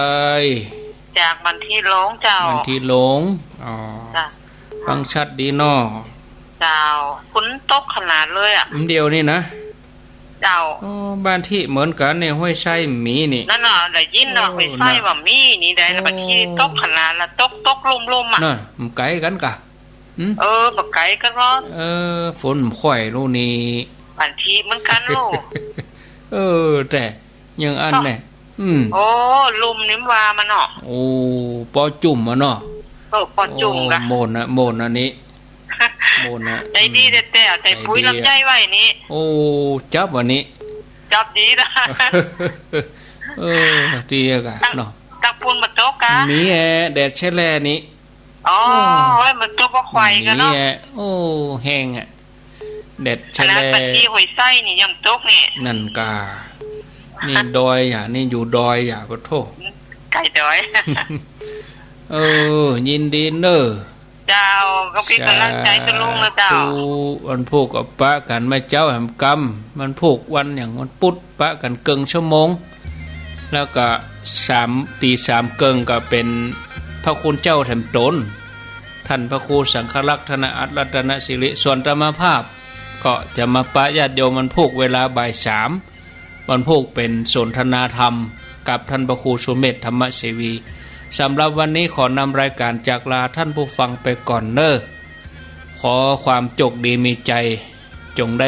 จากบ้านทิหลงเจ้า บ้านทิหลง อ๋อ จ้ะ ฟังชัดดีเนาะ เจ้า ฝนตกขนาดเลยอะ อันเดียวนี่นะ เจ้า โอ้ บ้านทิเหมือนกั๋นเนี่ย ห้วยไซมีนี่ นั่นน่ะ ได้ยินน่ะ โอ้ ห้วยไซ น่ะ ว่ามีนี่ได้น่ะ โอ้ บ้านทิตกขนาดละ ตก ตกลุ่มๆอะ น่ะ มันไก๋กั๋นกะ หืม เออ บ่ไก๋กั๋นเนาะ เออ ฝนมันค่อยลูกนี่ บ้านทิเหมือนกั๋นลูก เออ แต่ยังอั้นแน่ อืม โอ้ ลุ่มนี่ว่ามันเนาะ โอ้ ปอจุ่มอะเนาะ เออ ปอจุ่มกะ โอ้ โมนนะ โมนอันนี้ โมนนะ ใจดีแต๊ๆ ใส่ปุ๋ย ใจดีอะ ลำไยไว้นี่ โอ้ จับวันนี้ จับดีนะ เออ ดีอะกะ ตัง เนาะ ตังปูนบ่ตกกะ มีแอะ แดดแชะแล่นี่ อ๋อ โอ้ โอ้ย มันตกบ่ค่อยกะเนาะ มีแอะ โอ้ แฮงอะ แดดแชะแล่ ขนาดบ้านทิห้วยไซนี่ยังตกนี่ นั่นกะ นี่ดอยอะ นี่อยู่ดอยอะ ปะโธ่ ใก้ดอย เออ ยินดีเน่อ เจ้า ก็เป๋นก๋ำลังใจ๋ตะลุงนะเจ้า สาธุ วันพูกก็ปะกั๋นมาเจ๊าแหมกำ วันพูกวันหยัง วันปุ๊ด ปะกั๋นเกิ่งชั่วโมง แล้วก็สาม ตี๋สามเกิ่งก็เป๋นพระคุณเจ้าแถมต๋น ท่านพระครูสังฆรักษ์ ธนอัตถรัตนสิริ ส่วนอาตมาภาพ ก็จะมาปะญาติโยมวันพูกเวลาบ่ายสาม วันพูกเป๋นสนทนาธรรมกับท่านพระครูสุเมธ ธรรมเสวี สำหรับวันนี้ขอนำรายการจากลาท่านผู้ฟังไปก่อนเน่อ ขอความโจคดีมีชัย จงได้